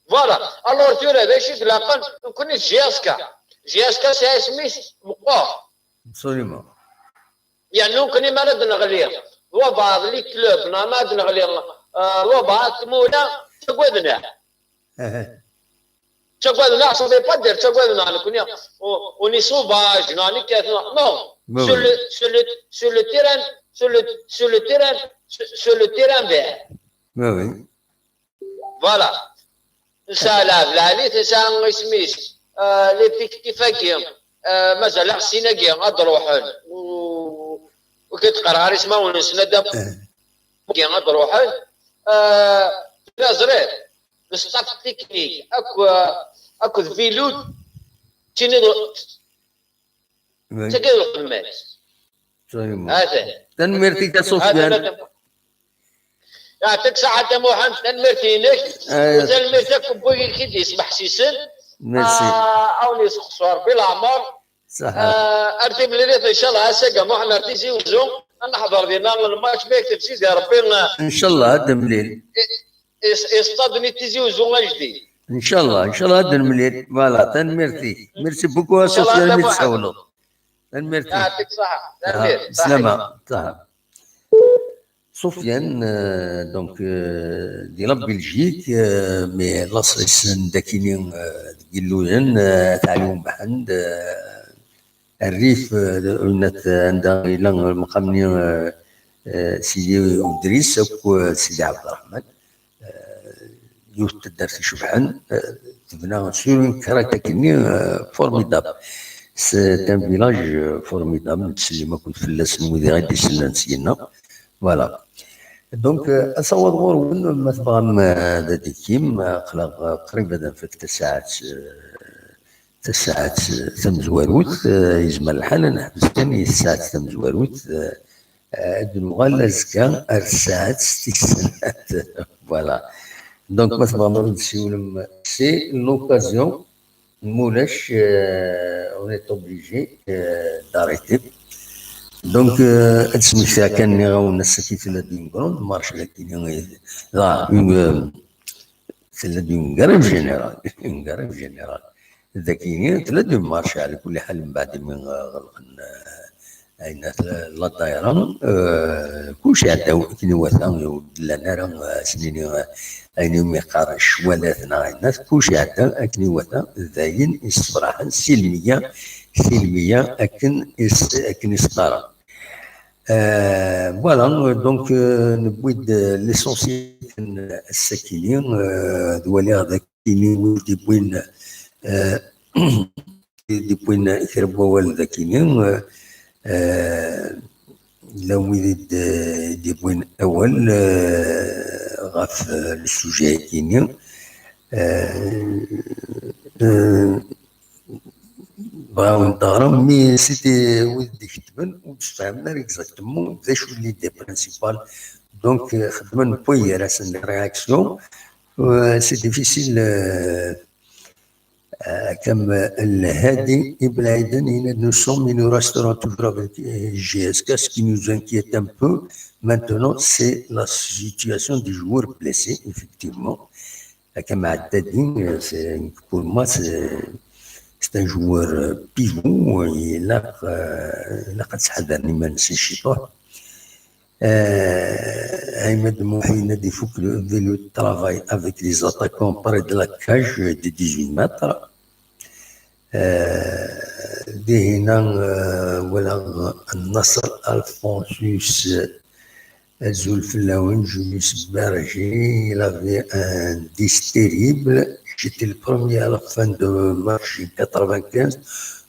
Voilà. Alors, tura, d acu i ilaqen? Nekkni d J S K. J S K sɛiɣ isem-is meqqer. Absolument. Yeɛni nekkni mi ara d-neɣli d wabɛaḍ les clubs, neɣ mi ara d-neɣli, euh, d wabɛaḍ tmura, ttagaden-aɣ. Ttagaden-aɣ, ça veut pas dire ttagaden-aɣ nekkni, on, on est sauvage, neɣ nekkat, non. Sur le, sur le, sur le terrain, sur le, sur le terrain, sur, sur le terrain vert. Oui, oui. Voilà. Nesɛa lɛeb lɛali, nesɛa isem-is, euh, l'effectif-agi, euh, mazal-aɣ sin-agi ad d-ruḥen. U, u kif teqqar ɣer ismawen-nsen ad d-, ad d-ruḥen. Euh, la ẓriɣ, le staff technique, akk, euh, akked Vilud, tiniḍ, tagi d lxedma-s. Absolument. Atan. Tanemmirt-ik a Sofiane. Atan, atan. Yeɛṭik ṣṣeḥḥa a Muḥend, tanemmirt-inek. U tanemmirt akk n wigi i d-yesmeḥsisen. Merci. Ah, a wen-yesxeṣṣu Rebbi leɛmer. Ṣaḥa. Ah, ar timlilit, ncallah, ass-agi a Muḥend ar Tizi Uzzu, ad neḥḍer dinna lmatch ma yekteb Sidi Rebbi, ah, ncallah, ad nemlil. I, i, istaḍ-nni Tizi Uzzu ajdid. Ncallah, ncallah, ad nemlil. Voilà, tanemmirt-ik. Merci beaucoup a Sofiane mi d-tsawleḍ. Tanemmirt-ik. Yeɛṭik ṣṣeḥḥa. Tanemmirt. Slama. Ṣaḥa. Sofiane, euh, donc, euh, di la Belgique, euh, mais laṣel-is n dakini, euh, deg Illuyen, euh, At Ɛli Umḥend, euh, Rrif, euh, anda yella lmeqam-nni, euh, euh, Sidi Udris akk, euh, Sidi Ɛebderreḥman. Euh, yiwet n taddart icebḥen, euh, tebna sur une crête akkenni, euh, formidable. C'est un village, euh, formidable, nettsellim akk fell-asen wid i d-isellen syenna. Voilà. Donc, euh, asawaḍ ɣur-wen, ma tebɣam, euh, ad d-tekkim, euh, aql-aɣ, euh, qrib ad nfak tasaɛet, euh, tasaɛet, euh, tamezwarut, euh, yezmer lḥal ad neḥbes kan i tsaɛet tamezwarut, euh, ad d-nuɣal azekka ar tsaɛet tis snat. Voilà. Donc, ma tebɣam ad d-tessiwlem, c'est l'occasion. Mulac, euh, on est obligé, euh, d'arrêter. Donc, euh, ad smektiɣ kan, nniɣ-awen ass-agi tella-d une grande marche, lakini, euh, une, euh, tella-d une grève générale, une grève générale. Dakini tella-d une marche, ɛla kulli ḥal, mbeɛd imi, euh, ɣelqen, euh, ayen at la daïra, euh, kullec iɛedda akken iwata, ur d-llan ara, euh, ad s-nini, euh, ayen umi qqaren ccwalat neɣ ayen at, kullec iɛedda akken iwata, d ayen yessefraḥen si lmiya, si lmiya akken is-, akken i s-qqaren. Euh, voilà, donc, euh, newwi-d, euh, l'essentiel n ass-akini, euh, d waliɣ d akini wid d-yewwin, euh, d-yewwin kra n wawal d akini, euh, euh, llan wid i d-, d-yewwin awal, euh, ɣef, euh, le sujet-akini. Euh, euh, bɣiɣ ad d-ɣreɣ, mais c'était wid d-iketben ur d-sfehmen ara exactement d acu l'idée principale. Donc, euh, xedmen wway gar-asen les réactions. Euh, c'est difficile, euh, euh, comme, euh, Lhadi Ibrahim, il nous sommes, il nous restera toujours avec, euh, J S K. Ce qui nous inquiète un peu maintenant, c'est la situation des joueurs blessés, effectivement. Akken ma ɛedda din, c'est, pour moi, c'est, c'est un joueur, euh, pivot, ilaq, euh, ilaq ad ttḥadaren iman-nsen ciṭuḥ. Euh, Ahmed Mouhine a fait le, le travail avec les attaquants près de la cage de dix-huit mètres. Euh, dihina, euh, voilà, Nasser Alphonsus, euh, azul fell-awen, Julius Berger, il avait un dix terrible. J'étais le premier à la fin de match en quatre-vingt-quinze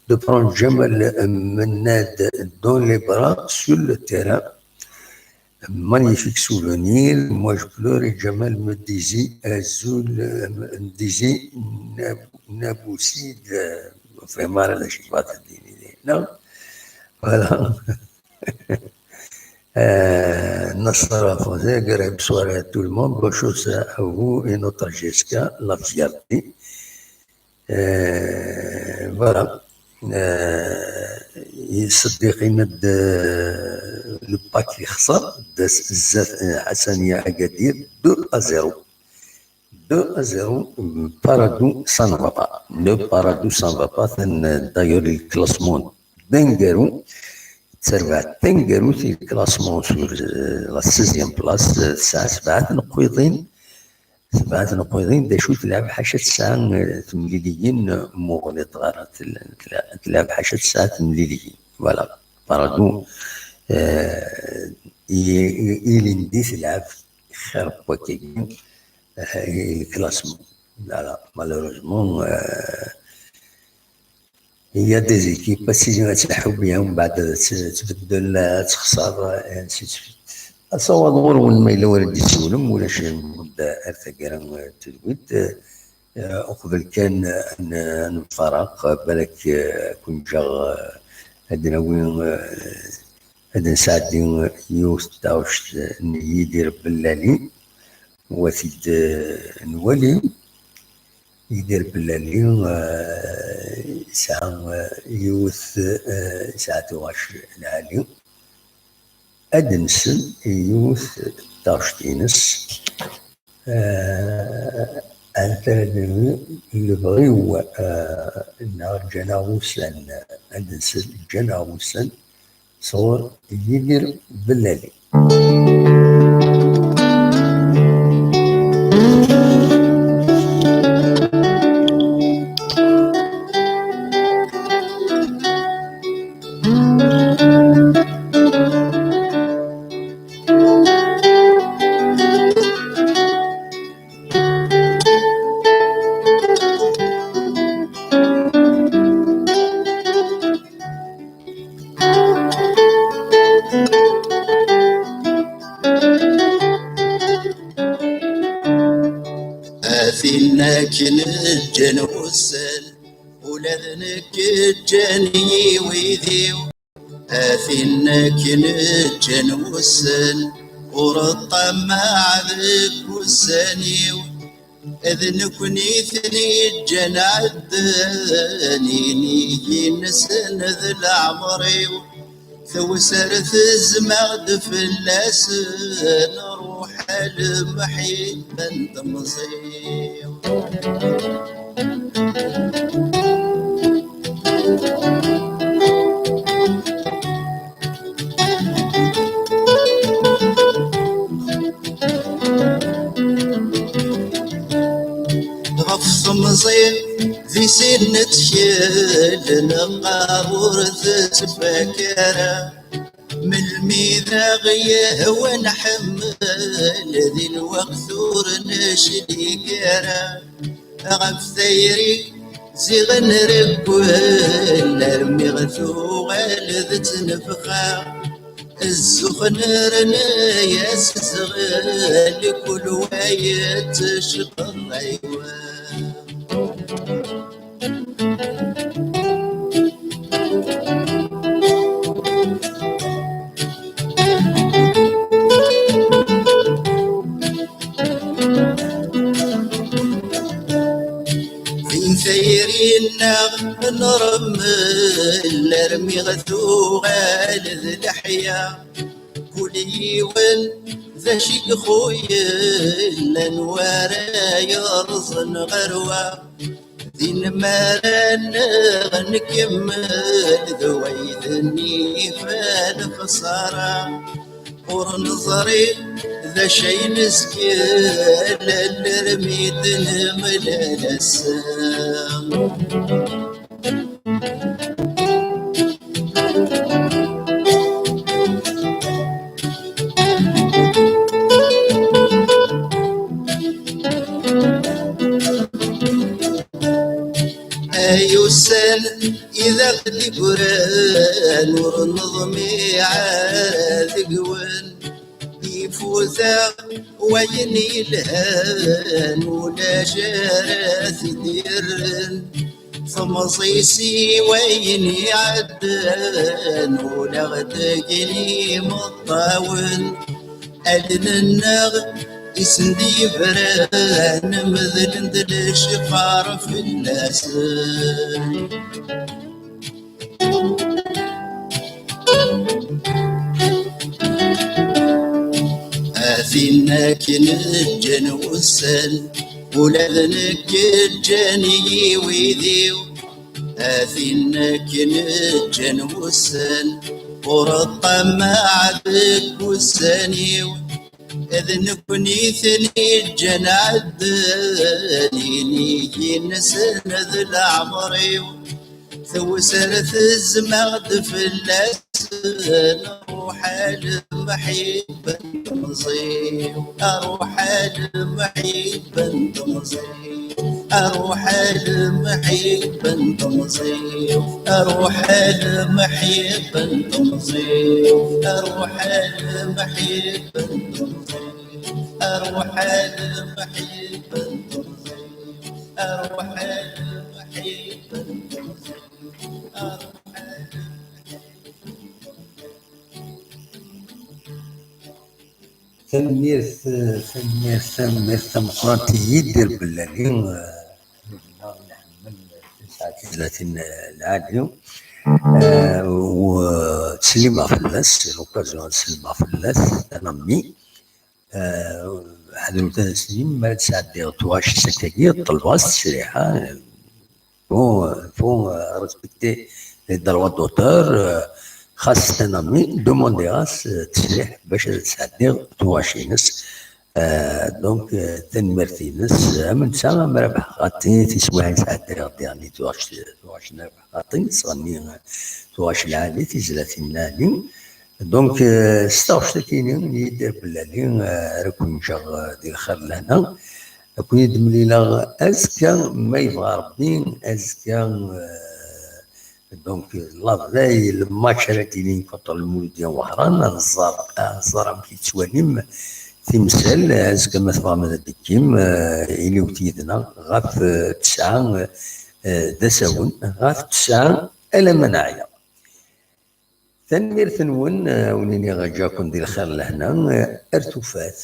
de prendre Jamal Mennad dans les bras sur le terrain. Magnifique souvenir. Moi, je pleurais. Jamal me disait, azul, euh, me disait, Nab-, Nabussi, euh, vraiment, là, je sais pas te dire, non ? Voilà. Euh, Nasser Fonseca, Graham Suarez, tout le monde, bonjour, c'est à vous et notre Jessica, la fierté. Euh, voilà. Euh, Seddiq yenna-d, euh, le pack yexṣer, d-, zdat, euh, Hassania Agadir, deux à zéro. Deux à zéro, Paradou, ça ne va pas. Le Paradou, ça ne va pas. D'ailleurs, le classement d aneggaru, terbeɛt taneggarut, le classement sur, euh, la seizième place, euh, tesɛa sebɛa tneqqiḍin, sebɛa tneqqiḍin, d acu telɛeb ḥaca tesɛa, euh, temliliyin, euh, muɣlit ɣer tel-, tel-, telɛeb ḥaca tesɛa temliliyin. Voilà. Paradou, euh, i-, i-, ilindi telɛeb xir n wakagi, euh, le classement. Voilà. Malheureusement, euh, il y a des équipes, si tu as bien, bah, de, tu, tu peux de la, tu ressors, et ainsi de suite. Asawaḍ ɣur-wen ma yella ur d-isiwlem, ulac lmudda ar taggara n tedwilt. Eh, uqbel kan ad n-, ad nemfaraq, balak, eh, kun ǧǧeɣ, eh, ad d-nawi, eh, ad nesɛeddi yiwet n taɣect n Yidir Bellali, u ad t-id-nwali. Yidir Bellali, eh, yesɛa, eh, yiwet, eh, yesɛa tuɣac lɛali. Ad nsel i yiwet n taɣect-ines. Eh, anta ara d-nawi lebɣi-w, eh, neɣ ǧǧan-aɣ wussan, ad nsel ǧǧan-aɣ wussan sɣur Yidir Bellali. A tin akken ǧǧan wussan, ula d nekk ǧǧan-iyi wid-iw. A tin akken ǧǧan wussan, ur ṭṭamaɛ deg wussan-iw. D nekkni i ten-yeǧǧan ɛeddan, inig-nsen d leɛmer-iw. Tewser tezmaɣ-d fell-asen, ruḥ a lemḥibba n temẓi-w. Ɣef temẓi di sin nettkel, neqqar ur tettfak ara. Melmi d aɣ-yehwa nḥemmel, di lweqt ur neclig ara. Ɣef tayri ziɣ nreggel, armi ɣ-tuɣal d ttnefxa. Zzux nerna-yas zɣel, kul wa yettecqeḍ aywa. Din tayri-nneɣ nremmel, armi ɣ-tuɣal d leḥya. Kul yiwen d acu i ixuylen, anwa ara yerẓen ɣer wa. Din mi ara nneɣ nkemmel, d wayd-nni ifan xeṣṣara. Ur neẓri d acu ay nezgel, alarmi d-nemlal ass-a. Ay ussan i d aɣ-d-igran, ur neḍmiɛ ara deg-wen. Ifut-aɣ wayen yelhan, ulac ara t-id-irren. Temẓi si wayen iɛeddan, ula d agni meṭṭawen. Allen-nneɣ i sen-d-yebran, medlen-d lecfar fell-asen. A tin akken ǧǧan wussan, ula d nekk ǧǧan-iyi wid-iw. A tin akken ǧǧan wussan, ur ṭṭamaɛ deg wussan-iw. D nekkni ten-iǧǧan ɛeddan, inig-nsen d leɛmer-iw. Tewser tezmeɣ-d fell-asen, ruḥ a lemḥibba n temẓi-w, ruḥ a lemḥibba n temẓi-w, ruḥ a lemḥibba n temẓi-w, ruḥ a lemḥibba n temẓi-w, ruḥ a lemḥibba n temẓi-w, ruḥ a lemḥibba n temẓi-w, ruḥ a lemḥibba n temẓi-w. Tanemmirt, tanemmirt, tanemmirt tameqqrant i Yidir Bellali, eh, nḥemmel tizlatin lɛali, eh, u ttsellimeɣ fell-as, c'est l'occasion ad sellmeɣ fell-as, un ami. Eh, ḥedrut ad as-tinim, mi ara d-sɛeddiɣ tuɣac s akkagi, ṭelbeɣ-as ttesriḥa. Bon, euh, faut, euh, respecter les droits d'auteur, euh, xas c'est un ami, demander-as, euh, ttesriḥ bac ad sɛeddiɣ tuɣac-ines. Euh, donc, euh, tanemmirt-ines, am netta, am Rabaḥ Xaṭi, tiswiɛin sɛeddiɣ diɣen tuɣac, tuɣac n Rabaḥ Xaṭi, sɣenni, euh, tuɣac lɛali, tizlatin lɛali. Donc, euh, s taɣect-akini n Yidir Bellali, euh, ara ken-ǧǧeɣ, euh, di lxir lehna. Ad ken-id-mlileɣ azekka, ma yebɣa Rebbi, azekka, euh, donc, la veille, le match ara d-yilin contre le Mouloudia Wahran, ad nẓer, ad nẓer amek i tettwalim timsal, azekka ma tebɣam ad d-tekkim, euh, iliwet yid-neɣ ɣef, euh, tesɛa, euh, d asawen, ɣef tesɛa alamma neɛya. Tanemmirt-nwen, eh, wen-iniɣ ǧǧaken di lxir lehna, eh, ar tufat.